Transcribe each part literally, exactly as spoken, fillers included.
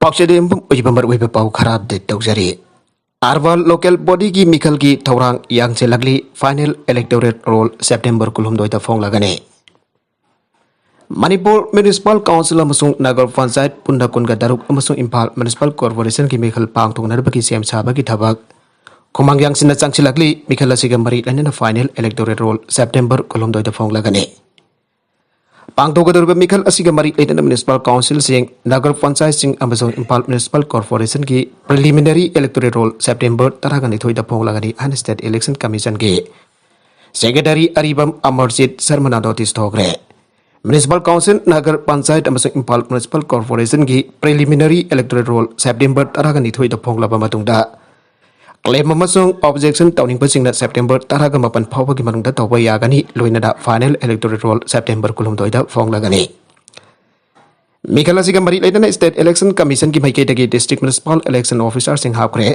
ꯄꯥꯎꯆꯦꯗꯦꯝꯕꯝ ꯑꯣꯏꯕ ꯃꯔꯨꯑꯣꯏꯕ ꯄꯥꯎ ꯈꯔ ꯑꯞꯗꯦꯠ ꯇꯧꯖꯔꯤ꯫ ꯑꯥꯔꯕꯥꯟ ꯂꯣꯀꯦꯜ ꯕꯣꯗꯤꯒꯤ ꯃꯤꯈꯜꯒꯤ ꯊꯧꯔꯥꯡ ꯌꯥꯡꯁꯤꯜꯂꯛꯂꯤ꯫ ꯐꯥꯏꯅꯦꯜ ꯏꯂꯦꯛꯇꯣꯔꯦꯠ ꯔꯣꯜ ꯁꯦꯞꯇꯦꯝꯕꯔ ꯀꯨꯟꯍꯨꯝꯗꯣꯏꯗ ꯐꯣꯡꯂꯒꯅꯤ꯫ ꯃꯅꯤꯄꯨꯔ ꯃ꯭ꯌꯨꯅꯤꯁꯤꯄꯥꯜ ꯀꯥꯎꯟꯁꯤꯜ ꯑꯃꯁꯨꯡ ꯅꯒꯔ ꯄꯟꯆꯥꯌꯠ ꯄꯨꯟꯅ ꯀꯨꯟꯒ ꯇꯔꯨꯛ ꯑꯃꯁꯨꯡ ꯏꯝꯐꯥꯜ ꯃ꯭ꯌꯨꯅꯤꯁꯤꯄꯥꯜ ꯀꯣꯔꯄꯣꯔꯦꯁꯟꯒꯤ ꯃꯤꯈꯜ ꯄꯥꯡꯊꯣꯛꯅꯅꯕꯒꯤ ꯁꯦꯝ ꯁꯥꯕꯒꯤ ꯊꯕꯛ ꯈꯨꯃꯥꯡ ꯌꯥꯡꯁꯤꯟꯅ ꯆꯪꯁꯤꯜꯂꯛꯂꯤ꯫ ꯃꯤꯈꯜ ꯑꯁꯤꯒ ꯃꯔꯤ ꯂꯩꯅꯅ ꯐꯥꯏꯅꯦꯜ ꯏꯂꯦꯛꯇꯣꯔꯦꯠ ꯔꯣꯜ ꯁꯦꯞꯇꯦꯝꯕꯔ ꯀꯨꯟꯍꯨꯝꯗꯣꯏꯗ ꯐꯣꯡꯂꯒꯅꯤ꯫ ꯄꯥꯡꯊꯣꯛꯀꯗꯧꯔꯤꯕ ꯃꯤꯈꯜ ꯑꯁꯤꯒ ꯃꯔꯤ ꯂꯩꯅꯅ ꯃ꯭ꯌꯨꯅꯤꯁꯤꯄꯥꯜ ꯀꯥꯎꯟꯁꯤꯜꯁꯤꯡ, ꯅꯒꯔ ꯄꯟꯆꯥꯌꯠꯁꯤꯡ ꯑꯃꯁꯨꯡ Imphal municipal ꯀꯣꯔꯄꯣꯔꯦꯁꯟꯒꯤ ꯄ꯭ꯔꯤꯂꯤꯃꯤꯅꯔꯤ electorate roll September ꯇꯔꯥꯒ ꯅꯤꯊꯣꯏꯗ ꯐꯣꯡꯂꯒꯅꯤ ꯍꯥꯏꯅ ꯁ꯭ꯇꯦꯠ ꯏꯂꯦꯛꯁꯟ ꯀꯃꯤꯁꯟꯒꯤ ꯁꯦꯀ꯭ꯔꯦꯇꯔꯤ ꯑꯔꯤꯕꯝ ꯑꯃꯔꯖꯤꯠ ꯁꯔꯃꯅ ꯅꯣꯇꯤꯁ ꯊꯣꯛꯈ꯭ꯔꯦ꯫ ꯃ꯭ꯌꯨꯅꯤꯁꯤꯄꯥꯜ ꯀꯥꯎꯟꯁꯤꯜ, ꯅꯒꯔ ꯄꯟꯆꯥꯌꯠ ꯑꯃꯁꯨꯡ Imphal municipal ꯀꯣꯔꯄꯣꯔꯦꯁꯟꯒꯤ ꯄ꯭ꯔꯤꯂꯤꯃꯤꯅꯔꯤ electorate roll September ꯇꯔꯥꯒ ꯅꯤꯊꯣꯏꯗ ꯐꯣꯡꯂꯕ ꯃꯇꯨꯡꯗ, ꯀ꯭ꯂꯦꯝ ꯑꯃꯁꯨꯡ ꯑꯣꯕꯖꯦꯛꯁꯟ ꯇꯧꯅꯤꯡꯕꯁꯤꯡꯅ ꯁꯦꯞꯇꯦꯝꯕꯔ ꯇꯔꯥꯒ ꯃꯥꯄꯟ ꯐꯥꯎꯕꯒꯤ ꯃꯅꯨꯡꯗ ꯇꯧꯕ ꯌꯥꯒꯅꯤ꯫ ꯂꯣꯏꯅꯅ ꯐꯥꯏꯅꯦꯜ ꯏꯂꯦꯛꯇꯣꯔꯦꯠ ꯔꯣꯜ ꯁꯦꯞꯇꯦꯝꯕꯔ ꯀꯨꯟꯍꯨꯝꯗꯣꯏꯗ ꯐꯣꯡꯂꯒꯅꯤ꯫ ꯃꯤꯈꯜ ꯑꯁꯤꯒ ꯃꯔꯤ ꯂꯩꯅꯅ ꯁ꯭ꯇꯦꯠ ꯏꯂꯦꯛꯁꯟ ꯀꯃꯤꯁꯟꯒꯤ ꯃꯥꯏꯀꯩꯗꯒꯤ ꯗꯤꯁꯇ꯭ꯔꯤꯛ ꯃ꯭ꯌꯨꯅꯤꯁꯤꯄꯥꯜ ꯏꯂꯦꯛꯁꯟ ꯑꯣꯐꯤꯁꯥꯔꯁꯤꯡ ꯍꯥꯞꯈ꯭ꯔꯦ꯫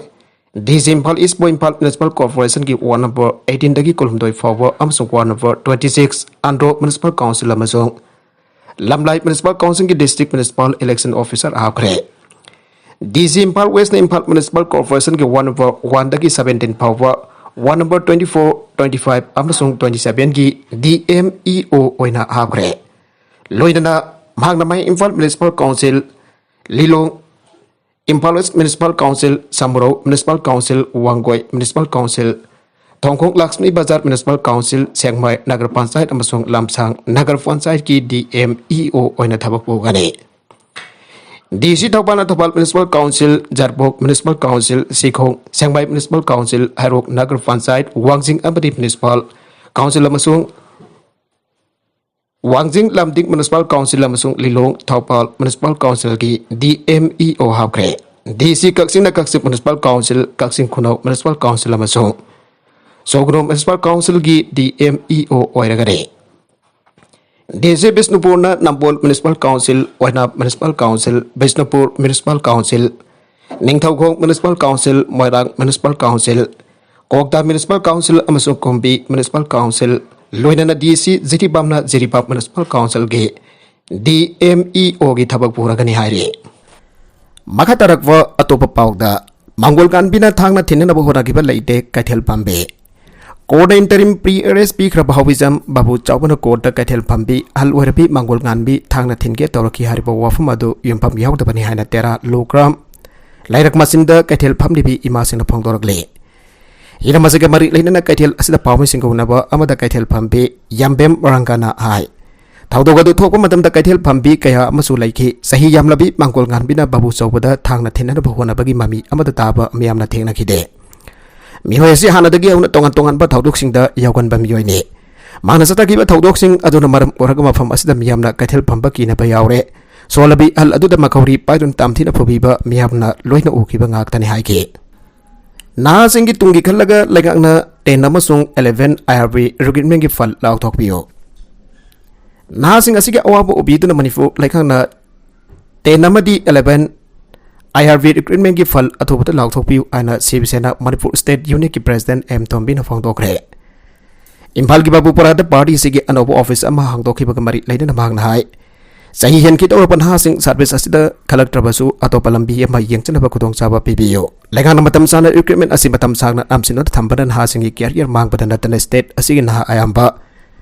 ꯗꯤ ꯁꯤ ꯏꯝꯐꯥꯜ ꯏꯁꯄꯨ ꯏꯝꯐꯥꯜ ꯃ꯭ꯌꯨꯅꯤꯁꯤꯄꯥꯜ ꯀꯣꯔꯄꯣꯔꯦꯁꯟꯒꯤ ꯋꯥꯔꯗ ꯅꯝꯕꯔ ꯑꯩꯠꯇꯤꯟꯗꯒꯤ ꯀꯨꯟꯍꯨꯝꯗꯣꯏ ꯐꯥꯎꯕ ꯑꯃꯁꯨꯡ ward number twenty six Andro municipal council ꯑꯃꯁꯨꯡ ꯂꯝꯂꯥꯏ ꯃ꯭ꯌꯨꯅꯤꯁꯤꯄꯥꯜ ꯀꯥꯎꯟꯁꯤꯜꯒꯤ ꯗꯤꯁꯇ꯭ꯔꯤꯛ ꯃ꯭ꯌꯨꯅꯤꯁꯤꯄꯥꯜ ꯏꯂꯦꯛꯁꯟ ꯑꯣꯐꯤꯁꯥꯔ ꯍꯥꯞꯈ꯭ꯔꯦ꯫ ꯗꯤ ꯁꯤ ꯏꯝꯐꯥꯜ ꯋꯦꯁꯅ ꯏꯝꯐꯥꯜ ꯃ꯭ꯌꯨꯅꯤꯁꯤꯄꯥꯜ ꯀꯣꯔꯄꯣꯔꯦꯁꯟꯒꯤ ꯋꯥꯔꯗ ꯅꯝꯕꯔ ꯋꯥꯟꯗꯒꯤ ꯁꯕꯦꯟꯇꯤꯟ ꯐꯥꯎꯕ, ward number twenty four, twenty five ꯑꯃꯁꯨꯡ ꯇ꯭ꯋꯦꯟꯇꯤ ꯁꯕꯦꯟꯒꯤ ꯗꯤ ꯑꯦꯝ ꯏ ꯑꯣ ꯑꯣꯏꯅ ꯍꯥꯞꯈ꯭ꯔꯦ꯫ ꯂꯣꯏꯅꯅ ꯃꯍꯥꯛꯅ ꯃꯍꯩ Imphal municipal council, Lilong, Imphal west municipal council, Samurou municipal council, Wangoi municipal council, Thongkhong Laxmi Bazar municipal council, Sekmai Nagar panchayat ꯑꯃꯁꯨꯡ ꯂꯝꯁꯥꯡ ꯅꯒꯔ ꯄꯟꯆꯥꯌꯠꯀꯤ ꯗꯤ ꯑꯦꯝ ꯏ ꯑꯣ ꯑꯣꯏꯅ ꯊꯕꯛ ꯄꯨꯒꯅꯤ꯫ ꯗꯤ ꯁꯤ ꯊꯧꯕꯥꯜꯅ ꯊꯧꯕꯥꯜ ꯃ꯭ꯌꯨꯅꯤꯁꯤꯄꯥꯜ ꯀꯥꯎꯟꯁꯤꯜ, ꯖꯥꯔꯕꯣꯛ municipal council, Sikhong, Sekmai municipal council, Heirok Nagar panchayat, ꯋꯥꯡꯖꯤꯡ ꯑꯃꯗꯤ ꯃ꯭ꯌꯨꯅꯤꯁꯤꯄꯥꯜ ꯀꯥꯎꯟꯁꯤꯜ ꯑꯃꯁꯨꯡ ꯋꯥꯡꯖꯤꯡ ꯂꯝꯗꯤꯡ ꯃ꯭ꯌꯨꯅꯤꯁꯤꯄꯥꯜ ꯀꯥꯎꯟꯁꯤꯜ ꯑꯃꯁꯨꯡ ꯂꯤꯂꯣꯡ ꯊꯧꯕꯥꯜ ꯃ꯭ꯌꯨꯅꯤꯁꯤꯄꯥꯜ ꯀꯥꯎꯟꯁꯤꯜꯒꯤ ꯗꯤ ꯑꯦꯝ ꯏ ꯑꯣ ꯍꯥꯞꯈ꯭ꯔꯦ꯫ ꯗꯤ ꯁꯤ ꯀꯛꯆꯤꯡꯅ ꯀꯛꯆꯤꯡ ꯃ꯭ꯌꯨꯅꯤꯁꯤꯄꯥꯜ ꯀꯥꯎꯟꯁꯤꯜ, ꯀꯛꯆꯤꯡ ꯈꯨꯅꯧ ꯃ꯭ꯌꯨꯅꯤꯁꯤꯄꯥꯜ ꯀꯥꯎꯟꯁꯤꯜ ꯑꯃꯁꯨꯡ ꯁꯣꯒꯅꯨ ꯃ꯭ꯌꯨꯅꯤꯁꯤꯄꯥꯜ ꯀꯥꯎꯟꯁꯤꯜꯒꯤ ꯗꯤ ꯑꯦꯝ ꯏ ꯑꯣ ꯑꯣꯏꯔꯒꯅꯤ꯫ ꯗꯤ ꯁꯤ ꯕꯤꯁꯅꯨꯄꯨꯔꯅ Nambol municipal council, Oinam municipal council, Bishnupur municipal council, Ningthoukhong municipal council, Moirang municipal council, Kwakta municipal council ꯑꯃꯁꯨꯡ ꯀꯨꯝꯕꯤ ꯃ꯭ꯌꯨꯅꯤꯁꯤꯄꯥꯜ ꯀꯥꯎꯟꯁꯤꯜ, ꯂꯣꯏꯅꯅ ꯗꯤ ꯁꯤ ꯖꯤꯔꯤꯕꯥꯝꯅ ꯖꯤꯔꯤꯕꯥꯝ ꯃ꯭ꯌꯨꯅꯤꯁꯤꯄꯥꯜ ꯀꯥꯎꯟꯁꯤꯜꯒꯤ ꯗꯤ ꯑꯦꯝ ꯏ ꯑꯣꯒꯤ ꯊꯕꯛ ꯄꯨꯔꯒꯅꯤ ꯍꯥꯏꯔꯤ꯫ ꯃꯈꯥ ꯇꯥꯔꯛꯄ ꯑꯇꯣꯞꯄ ꯄꯥꯎꯗ, ꯃꯥꯡꯒꯣꯜ ꯀꯥꯟꯕꯤꯅ ꯊꯥꯡꯅ ꯊꯤꯟꯅꯅꯕ ꯍꯣꯠꯅꯈꯤꯕ ꯂꯩꯇꯦ ꯀꯩꯊꯦꯜ ꯐꯝꯕꯤ꯫ ꯀꯣꯔꯠꯅ interim pre arrest ꯄꯤꯈ꯭ꯔꯕ ꯍꯥꯎꯕꯤꯖꯝ ꯕꯥꯕꯨ ꯆꯥꯎꯕꯅ ꯀꯣꯔꯠꯇ ꯀꯩꯊꯦꯜ ꯐꯝꯕꯤ ꯑꯍꯜ ꯑꯣꯏꯔꯕꯤ ꯃꯥꯡꯒꯣꯜ ꯀꯥꯟꯕꯤ ꯊꯥꯡꯅ ꯊꯤꯟꯒꯦ ꯇꯧꯔꯛꯈꯤ ꯍꯥꯏꯔꯤꯕ ꯋꯥꯐꯝ ꯑꯗꯨ ꯌꯨꯝꯐꯝ ꯌꯥꯎꯗꯕꯅꯤ ꯍꯥꯏꯅ ꯇꯦꯔꯥ ꯂꯣ ꯒ꯭ꯔꯥꯝ ꯂꯩꯔꯛ ꯃꯆꯤꯟꯗ ꯀꯩꯊꯦꯜ ꯐꯝꯂꯤꯕꯤ ꯏꯃꯥꯁꯤꯡꯅ ꯐꯣꯡꯗꯣꯔꯛꯂꯤ꯫ ꯍꯤꯔꯝ ꯑꯁꯤꯒ ꯃꯔꯤ ꯂꯩꯅꯅ ꯀꯩꯊꯦꯜ ꯑꯁꯤꯗ ꯄꯥꯎꯃꯤꯁꯤꯡꯒ ꯎꯅꯕ ꯑꯃꯗ ꯀꯩꯊꯦꯜ ꯐꯝꯕꯤ ꯌꯥꯝꯕꯦꯝ ꯔꯪꯒꯅ ꯍꯥꯏ, ꯊꯧꯗꯣꯛ ꯑꯗꯨ ꯊꯣꯛꯄ ꯃꯇꯝꯗ ꯀꯩꯊꯦꯜ ꯐꯝꯕꯤ ꯀꯌꯥ ꯑꯃꯁꯨ ꯂꯩꯈꯤ꯫ ꯆꯍꯤ ꯌꯥꯝꯂꯕꯤ ꯃꯥꯡꯒꯣꯜ ꯉꯥꯟꯕꯤꯅ ꯕꯥꯕꯨ ꯆꯧꯕꯗ ꯊꯥꯡꯅ ꯊꯤꯟꯅꯅꯕ ꯍꯣꯠꯅꯕꯒꯤ ꯃꯃꯤ ꯑꯃꯗ ꯇꯥꯕ ꯃꯤꯌꯥꯝꯅ ꯊꯦꯡꯅꯈꯤꯗꯦ꯫ ꯃꯤꯑꯣꯏ ꯑꯁꯤ ꯍꯥꯟꯅꯗꯒꯤ ꯍꯧꯅ ꯇꯣꯉꯥꯟ ꯇꯣꯉꯥꯟꯕ ꯊꯧꯗꯣꯛꯁꯤꯡꯗ ꯌꯥꯎꯒꯟꯕ ꯃꯤꯑꯣꯏꯅꯤ꯫ ꯃꯍꯥꯛꯅ ꯆꯠꯊꯈꯤꯕ ꯊꯧꯗꯣꯛꯁꯤꯡ ꯑꯗꯨꯅ ꯃꯔꯝ ꯑꯣꯏꯔꯒ ꯃꯐꯝ ꯑꯁꯤꯗ ꯃꯤꯌꯥꯝꯅ ꯀꯩꯊꯦꯜ ꯐꯝꯕ ꯀꯤꯅꯕ ꯌꯥꯎꯔꯦ꯫ ꯁꯣꯜꯂꯕꯤ ꯑꯍꯜ ꯑꯗꯨꯗ ꯃꯈꯧꯔꯤ ꯄꯥꯏꯗꯨꯅ ꯇꯥꯝꯊꯤꯅ ꯐꯨꯕꯤꯕ ꯃꯤꯌꯥꯝꯅ ꯂꯣꯏꯅ ꯎꯈꯤꯕ ꯉꯥꯛꯇꯅꯤ ꯍꯥꯏꯈꯤ꯫ ꯅꯍꯥꯁꯤꯡꯒꯤ ꯇꯨꯡꯒꯤ ꯈꯜꯂꯒ ꯂꯩꯉꯥꯛꯅ ten ꯑꯃꯁꯨꯡ eleven IRB recruitmentꯀꯤ ꯐꯜ ꯂꯥꯎꯊꯣꯛꯄꯤꯌꯨ꯫ ꯅꯍꯥꯁꯤꯡ ꯑꯁꯤꯒꯤ ꯑꯋꯥꯕ ꯎꯕꯤꯗꯨꯅ ꯃꯅꯤꯄꯨꯔ ꯂꯩꯉꯥꯛꯅ ten ꯑꯃꯗꯤ eleven IRB recruitmentꯀꯤ ꯐꯜ ꯑꯊꯨꯕꯗ ꯂꯥꯎꯊꯣꯛꯄꯤꯌꯨ ꯍꯥꯏꯅ ꯁꯤꯕ ꯁꯦꯅꯥ ꯃꯅꯤꯄꯨꯔ state unitꯀꯤ president ꯑꯦꯝ ꯇꯣꯝꯕꯤꯅ ꯐꯣꯡꯗꯣꯛꯈ꯭ꯔꯦ꯫ ꯏꯝꯐꯥꯜꯒꯤ ꯕꯥꯕꯨꯄꯨꯔꯥꯗ ꯄꯥꯔꯇꯤ ꯑꯁꯤꯒꯤ ꯑꯅꯧꯕ ꯑꯣꯐꯤꯁ ꯑꯃ ꯍꯥꯡꯗꯣꯛꯈꯤꯕꯒ ꯃꯔꯤ ꯂꯩꯅꯅ ꯃꯍꯥꯛꯅ ꯍꯥꯏ, ꯆꯍꯤ ꯍꯦꯟꯈꯤꯗꯧꯔꯕ ꯅꯍꯥꯁꯤꯡ ꯁꯥꯔꯚꯤꯁ ꯑꯁꯤꯗ ꯈꯜꯂꯛꯇ꯭ꯔꯕꯁꯨ ꯑꯇꯣꯞꯄ ꯂꯝꯕꯤ ꯑꯃ ꯌꯦꯡꯖꯅꯕ ꯈꯨꯗꯣꯡꯆꯥꯕ ꯄꯤꯕꯤꯌꯨ꯫ ꯂꯩꯉꯥꯛꯅ ꯃꯇꯝ ꯆꯥꯅ recruitment ꯑꯁꯤ ꯃꯇꯝ ꯁꯥꯡꯅ ꯅꯝꯁꯤꯟꯗꯨꯅ ꯊꯝꯕꯅ ꯅꯍꯥꯁꯤꯡꯒꯤ career ꯃꯥꯡꯕꯗ ꯅꯠꯇꯅ state ꯑꯁꯤꯒꯤ ꯅꯍꯥ ꯑꯌꯥꯝꯕ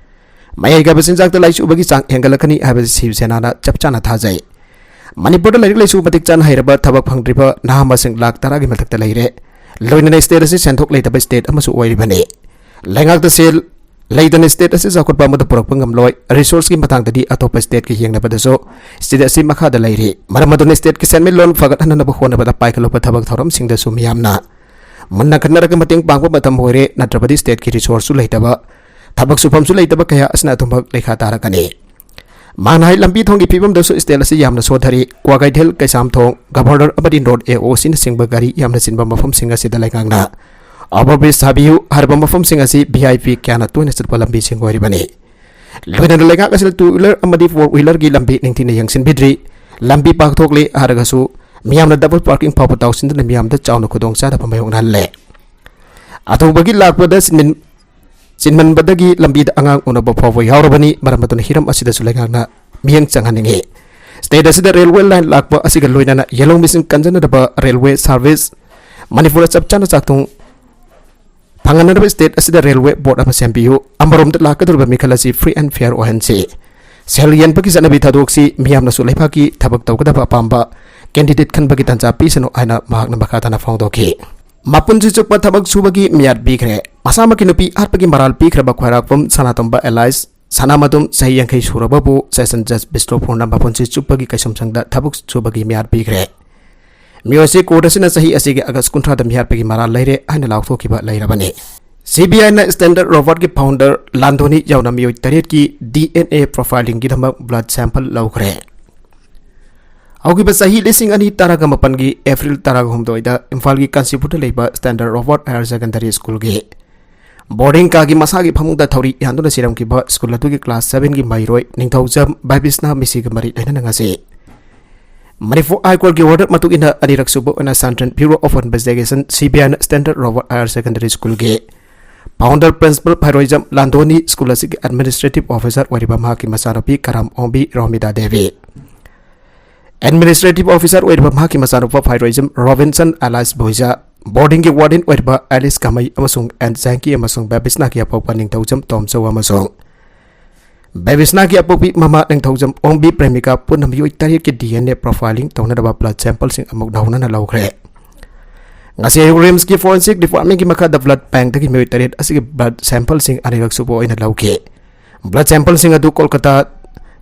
ꯃꯌꯥꯏ ꯀꯥꯏꯕ ꯆꯤꯟꯖꯥꯛꯇ ꯂꯥꯏꯆꯨꯕꯒꯤ ꯆꯥꯡ ꯍꯦꯟꯒꯠꯂꯛꯀꯅꯤ ꯍꯥꯏꯕꯁꯤ ꯁꯤꯕ ꯁꯦꯅꯥꯅ ꯆꯞ ꯆꯥꯅ ꯊꯥꯖꯩ꯫ ꯃꯅꯤꯄꯨꯔꯗ ꯂꯥꯏꯔꯤꯛ ꯂꯥꯏꯁꯨ ꯃꯇꯤꯛ ꯆꯥꯅ ꯍꯩꯔꯕ ꯊꯕꯛ ꯐꯪꯗ꯭ꯔꯤꯕ ꯅꯍꯥ ꯃꯁꯤꯡ ꯂꯥꯈ ꯇꯔꯥꯒꯤ ꯃꯊꯛꯇ ꯂꯩꯔꯦ꯫ ꯂꯣꯏꯅꯅ state ꯑꯁꯤ ꯁꯦꯟꯊꯣꯛ ꯂꯩꯇꯕ state ꯑꯃꯁꯨ ꯑꯣꯏꯔꯤꯕꯅꯤ꯫ ꯂꯩꯉꯥꯛꯇ ꯁꯦꯜ ꯂꯩꯇꯅ state ꯑꯁꯤ ꯆꯥꯎꯈꯠꯄ ꯑꯃꯗ ꯄꯨꯔꯛꯄ ꯉꯝꯂꯣꯏ꯫ Resourceꯀꯤ ꯃꯇꯥꯡꯗꯗꯤ ꯑꯇꯣꯞꯄ stateꯀ ꯌꯦꯡꯅꯕꯗꯁꯨ state ꯑꯁꯤ ꯃꯈꯥꯗ ꯂꯩꯔꯤ꯫ ꯃꯔꯝ ꯑꯗꯨꯅ stateꯀꯤ ꯁꯦꯟꯃꯤꯠꯂꯣꯟ ꯐꯒꯠꯍꯟꯅꯕ ꯍꯣꯠꯅꯕꯗ ꯄꯥꯏꯈꯠꯂꯨꯕ ꯊꯕꯛ ꯊꯧꯔꯝꯁꯤꯡꯗꯁꯨ ꯃꯤꯌꯥꯝꯅ ꯃꯨꯟꯅ ꯈꯟꯅꯔꯒ ꯃꯇꯦꯡ ꯄꯥꯡꯕ ꯃꯇꯝ ꯑꯣꯏꯔꯦ, ꯅꯠꯇ꯭ꯔꯕꯗꯤ stateꯀꯤ resourceꯁꯨ ꯂꯩꯇꯕ, ꯊꯕꯛ ꯁꯨꯐꯝꯁꯨ ꯂꯩꯇꯕ ꯀꯌꯥ ꯑꯁꯤꯅ ꯑꯗꯨꯃꯛ ꯂꯩꯈꯥ ꯇꯥꯔꯛꯀꯅꯤ꯫ ꯃꯥꯅ ꯍꯥꯏ, ꯂꯝꯕꯤ ꯊꯣꯡꯒꯤ ꯐꯤꯕꯝꯗꯁꯨ state ꯑꯁꯤ ꯌꯥꯝꯅ ꯁꯣꯊꯔꯤ꯫ ꯀ꯭ꯋꯥꯀꯩꯊꯦꯜ, ꯀꯩꯁꯥꯝꯊꯣꯡ, ꯒꯚꯔꯅꯔ ꯑꯃꯗꯤ ꯅꯣꯔꯠ AO ꯑꯁꯤꯅꯆꯤꯡꯕ ꯒꯥꯔꯤ ꯌꯥꯝꯅ ꯆꯤꯟꯕ ꯃꯐꯝꯁꯤꯡ ꯑꯁꯤꯗ ꯂꯩꯉꯥꯛꯅ overbridge ꯁꯥꯕꯤꯌꯨ ꯍꯥꯏꯔꯤꯕ ꯃꯐꯝꯁꯤꯡ ꯑꯁꯤ VIP ꯀꯌꯥꯅ ꯇꯣꯏꯅ ꯆꯠꯄ ꯂꯝꯕꯤꯁꯤꯡ ꯑꯣꯏꯔꯤꯕꯅꯤ꯫ ꯂꯣꯏꯅꯅ ꯂꯩꯉꯥꯛ ꯑꯁꯤꯅ two wheeler ꯑꯃꯗꯤ four wheelerꯒꯤ ꯂꯝꯕꯤ ꯅꯤꯡꯊꯤꯅ ꯌꯦꯡꯁꯤꯟꯕꯤꯗ꯭ꯔꯤ꯫ ꯂꯝꯕꯤ ꯄꯥꯛꯊꯣꯛꯂꯤ ꯍꯥꯏꯔꯒꯁꯨ ꯃꯤꯌꯥꯝꯅ double parking ꯐꯥꯎꯕ ꯇꯥꯎꯁꯤꯟꯗꯨꯅ ꯃꯤꯌꯥꯝꯗ ꯆꯥꯎꯅ ꯈꯨꯗꯣꯡꯆꯥꯗꯕ ꯃꯥꯌꯣꯛꯅꯍꯜꯂꯦ꯫ ꯑꯊꯨꯕꯒꯤ ꯂꯥꯛꯄꯗ ꯆꯤꯟꯃꯤꯟ-, ꯆꯤꯟꯃꯟꯕꯗꯒꯤ ꯂꯝꯕꯤꯗ ꯑꯉꯥꯡ ꯎꯅꯕ ꯐꯥꯎꯕ ꯌꯥꯎꯔꯕꯅꯤ꯫ ꯃꯔꯝ ꯑꯗꯨꯅ ꯍꯤꯔꯝ ꯑꯁꯤꯗꯁꯨ ꯂꯩꯉꯥꯛꯅ ꯃꯤꯠꯌꯦꯡ ꯆꯪꯍꯟꯅꯤꯡꯏ꯫ ꯁ꯭ꯇꯦꯠ ꯑꯁꯤꯗ ꯔꯦꯜꯋꯦ ꯂꯥꯏꯟ ꯂꯥꯛꯄ ꯑꯁꯤꯒ ꯂꯣꯏꯅꯅ ꯌꯦꯜꯍꯧ ꯃꯤꯁꯤꯡ ꯀꯟꯖꯅꯗꯕ ꯔꯦꯜꯋꯦ ꯁꯥꯔꯚꯤꯁ ꯃꯅꯤꯄꯨꯔꯗ ꯆꯞ ꯆꯥꯅ ꯆꯥꯛꯊꯨꯡ ꯐꯪꯍꯟꯅꯅꯕ ꯁ꯭ꯇꯦꯠ ꯑꯁꯤꯗ ꯔꯦꯜꯋꯦ ꯕꯣꯔꯗ ꯑꯃ ꯁꯦꯝꯕꯤꯌꯨ꯫ ꯑꯃꯔꯣꯝꯗ ꯂꯥꯛꯀꯗꯧꯔꯤꯕ ꯃꯤꯈꯜ ꯑꯁꯤ free and fair ꯑꯣꯏꯍꯟꯁꯤ꯫ ꯁꯦꯜ ꯌꯦꯟꯕꯒꯤ ꯆꯠꯅꯕꯤ ꯊꯥꯗꯣꯛꯁꯤ꯫ ꯃꯤꯌꯥꯝꯅꯁꯨ ꯂꯩꯕꯥꯛꯀꯤ ꯊꯕꯛ ꯇꯧꯒꯗꯕ ꯑꯄꯥꯝꯕ candidate ꯈꯟꯕꯒꯤ ꯇꯥꯟꯖꯥ ꯄꯤꯁꯅꯨ ꯍꯥꯏꯅ ꯃꯍꯥꯛꯅ ꯃꯈꯥ ꯇꯥꯅ ꯐꯣꯡꯗꯣꯛꯈꯤ꯫ ꯃꯄꯨꯟꯁꯤ ꯆꯨꯞꯄ ꯊꯕꯛ ꯁꯨꯕꯒꯤ ꯃꯤꯌꯥꯠ ꯄꯤꯈ꯭ꯔꯦ꯫ ꯃꯁꯥꯃꯛꯀꯤ ꯅꯨꯄꯤ ꯍꯥꯠꯄꯒꯤ ꯃꯔꯥꯜ ꯄꯤꯈ꯭ꯔꯕ ꯈ꯭ꯋꯥꯏꯔꯥꯛꯄꯝ ꯁꯅꯥꯇꯣꯝꯕ alias ꯁꯅꯥꯃꯇꯨꯝ ꯆꯍꯤ ꯌꯥꯡꯈꯩ ꯁꯨꯔꯕꯕꯨ ꯁꯦꯁꯟ ꯖꯖ ꯕꯤꯁꯅꯨꯄꯨꯔꯅ ꯃꯄꯨꯟꯁꯤ ꯆꯨꯞꯄꯒꯤ ꯀꯩꯁꯨꯝꯁꯪꯗ ꯊꯕꯛ ꯁꯨꯕꯒꯤ ꯃꯤꯌꯥꯠ ꯄꯤꯈ꯭ꯔꯦ꯫ ꯃꯤꯑꯣꯏꯁꯤ ꯀꯣꯔꯠ ꯑꯁꯤꯅ ꯆꯍꯤ ꯑꯁꯤꯒꯤ ꯑꯥꯒꯁ ꯀꯨꯟꯊ꯭ꯔꯥꯗ ꯃꯤꯍꯥꯠꯄꯒꯤ ꯃꯔꯥꯜ ꯂꯩꯔꯦ ꯍꯥꯏꯅ ꯂꯥꯎꯊꯣꯛꯈꯤꯕ ꯂꯩꯔꯕꯅꯤ꯫ ꯁꯤ ꯕꯤ ꯑꯥꯏꯅ Standard Robotꯀꯤ founder ꯂꯥꯟꯗꯣꯅꯤ ꯌꯥꯎꯅ ꯃꯤꯑꯣꯏ ꯇꯔꯦꯠꯀꯤ D N A profilingꯒꯤꯗꯃꯛ blood sample ꯂꯧꯈ꯭ꯔꯦ꯫ ꯍꯧꯈꯤꯕ ꯆꯍꯤ ꯂꯤꯁꯤꯡ ꯑꯅꯤ ꯇꯔꯥꯒ ꯃꯥꯄꯟꯒꯤ ꯑꯦꯄ꯭ꯔꯤꯜ ꯇꯔꯥꯒ ꯍꯨꯝꯗꯣꯏꯗ ꯏꯝꯐꯥꯜꯒꯤ ꯀꯥꯟꯆꯤꯄꯨꯔꯗ ꯂꯩꯕ Standard Robot Higher Secondary Schoolꯒꯤ boarding ꯀꯥꯒꯤ ꯃꯁꯥꯒꯤ ꯐꯃꯨꯡꯗ ꯊꯧꯔꯤ ꯌꯥꯟꯗꯨꯅ ꯁꯤꯔꯝꯈꯤꯕ ꯁ꯭ꯀꯨꯜ ꯑꯗꯨꯒꯤ class sevenꯒꯤ ꯃꯍꯩꯔꯣꯏ ꯅꯤꯡꯊꯧꯖꯝ ꯕꯥꯏꯕꯤꯁꯅꯥ ꯃꯤꯁꯤꯒ ꯃꯔꯤ ꯂꯩꯅꯅ ꯉꯁꯤ ꯃꯅꯤꯄꯨꯔ High Courtꯀꯤ order ꯃꯇꯨꯡ ꯏꯟꯅ ꯑꯅꯤꯔꯛ ꯁꯨꯕ ꯑꯣꯏꯅ Central Bureau of Investigation, C B Iꯅ Standard Robot Higher Secondary Schoolꯒꯤ founder principal Phairoijam Landoni school ꯑꯁꯤꯒꯤ administrative officer ꯑꯣꯏꯔꯤꯕ ꯃꯍꯥꯛꯀꯤ ꯃꯆꯥꯅꯨꯄꯤ ꯀꯔꯥꯝ ꯑꯣꯡꯕꯤ ꯔꯣꯃꯤꯗꯥ ꯗꯦꯕꯤ, administrative officer ꯑꯣꯏꯔꯤꯕ ꯃꯍꯥꯛꯀꯤ ꯃꯆꯥꯅꯨꯄꯥ ꯐꯥꯏꯔꯣꯏꯖꯝ ꯔꯣꯕꯤꯟꯁꯟ alias ꯕꯣꯏꯖꯥ, boardingꯒꯤ warden ꯑꯣꯏꯔꯤꯕ ꯑꯦꯂꯤꯁ ꯀꯃꯩ ꯑꯃꯁꯨꯡ ꯑꯦꯟ ꯖꯥꯡꯀꯤ ꯑꯃꯁꯨꯡ ꯕꯦꯕꯤꯁꯅꯥꯒꯤ ꯑꯄꯣꯛꯄ ꯅꯤꯡꯊꯧꯖꯝ ꯇꯣꯝꯆꯧ ꯑꯃꯁꯨꯡ ꯕꯦꯕꯤꯁꯅꯥꯒꯤ ꯑꯄꯣꯛꯄꯤ ꯃꯃꯥ ꯅꯤꯡꯊꯧꯖꯝ ꯑꯣꯡꯕꯤ ꯄ꯭ꯔꯦꯃꯤꯀꯥ ꯄꯨꯟꯅ ꯃꯤꯑꯣꯏ ꯇꯔꯦꯠꯀꯤ D N A profiling ꯇꯧꯅꯅꯕ blood sampleꯁꯤꯡ ꯑꯃꯨꯛ ꯅꯧꯅꯅ ꯂꯧꯈ꯭ꯔꯦ꯫ ꯉꯁꯤ ꯑꯌꯨꯛ RIMSꯀꯤ forensic departmentꯀꯤ ꯃꯈꯥꯗ blood bankꯇꯒꯤ ꯃꯤꯑꯣꯏ ꯇꯔꯦꯠ ꯑꯁꯤꯒꯤ blood sampleꯁꯤꯡ ꯑꯅꯤꯔꯛ ꯁꯨꯕ ꯑꯣꯏꯅ ꯂꯧꯈꯤ꯫ Blood sampleꯁꯤꯡ ꯑꯗꯨ Kolkata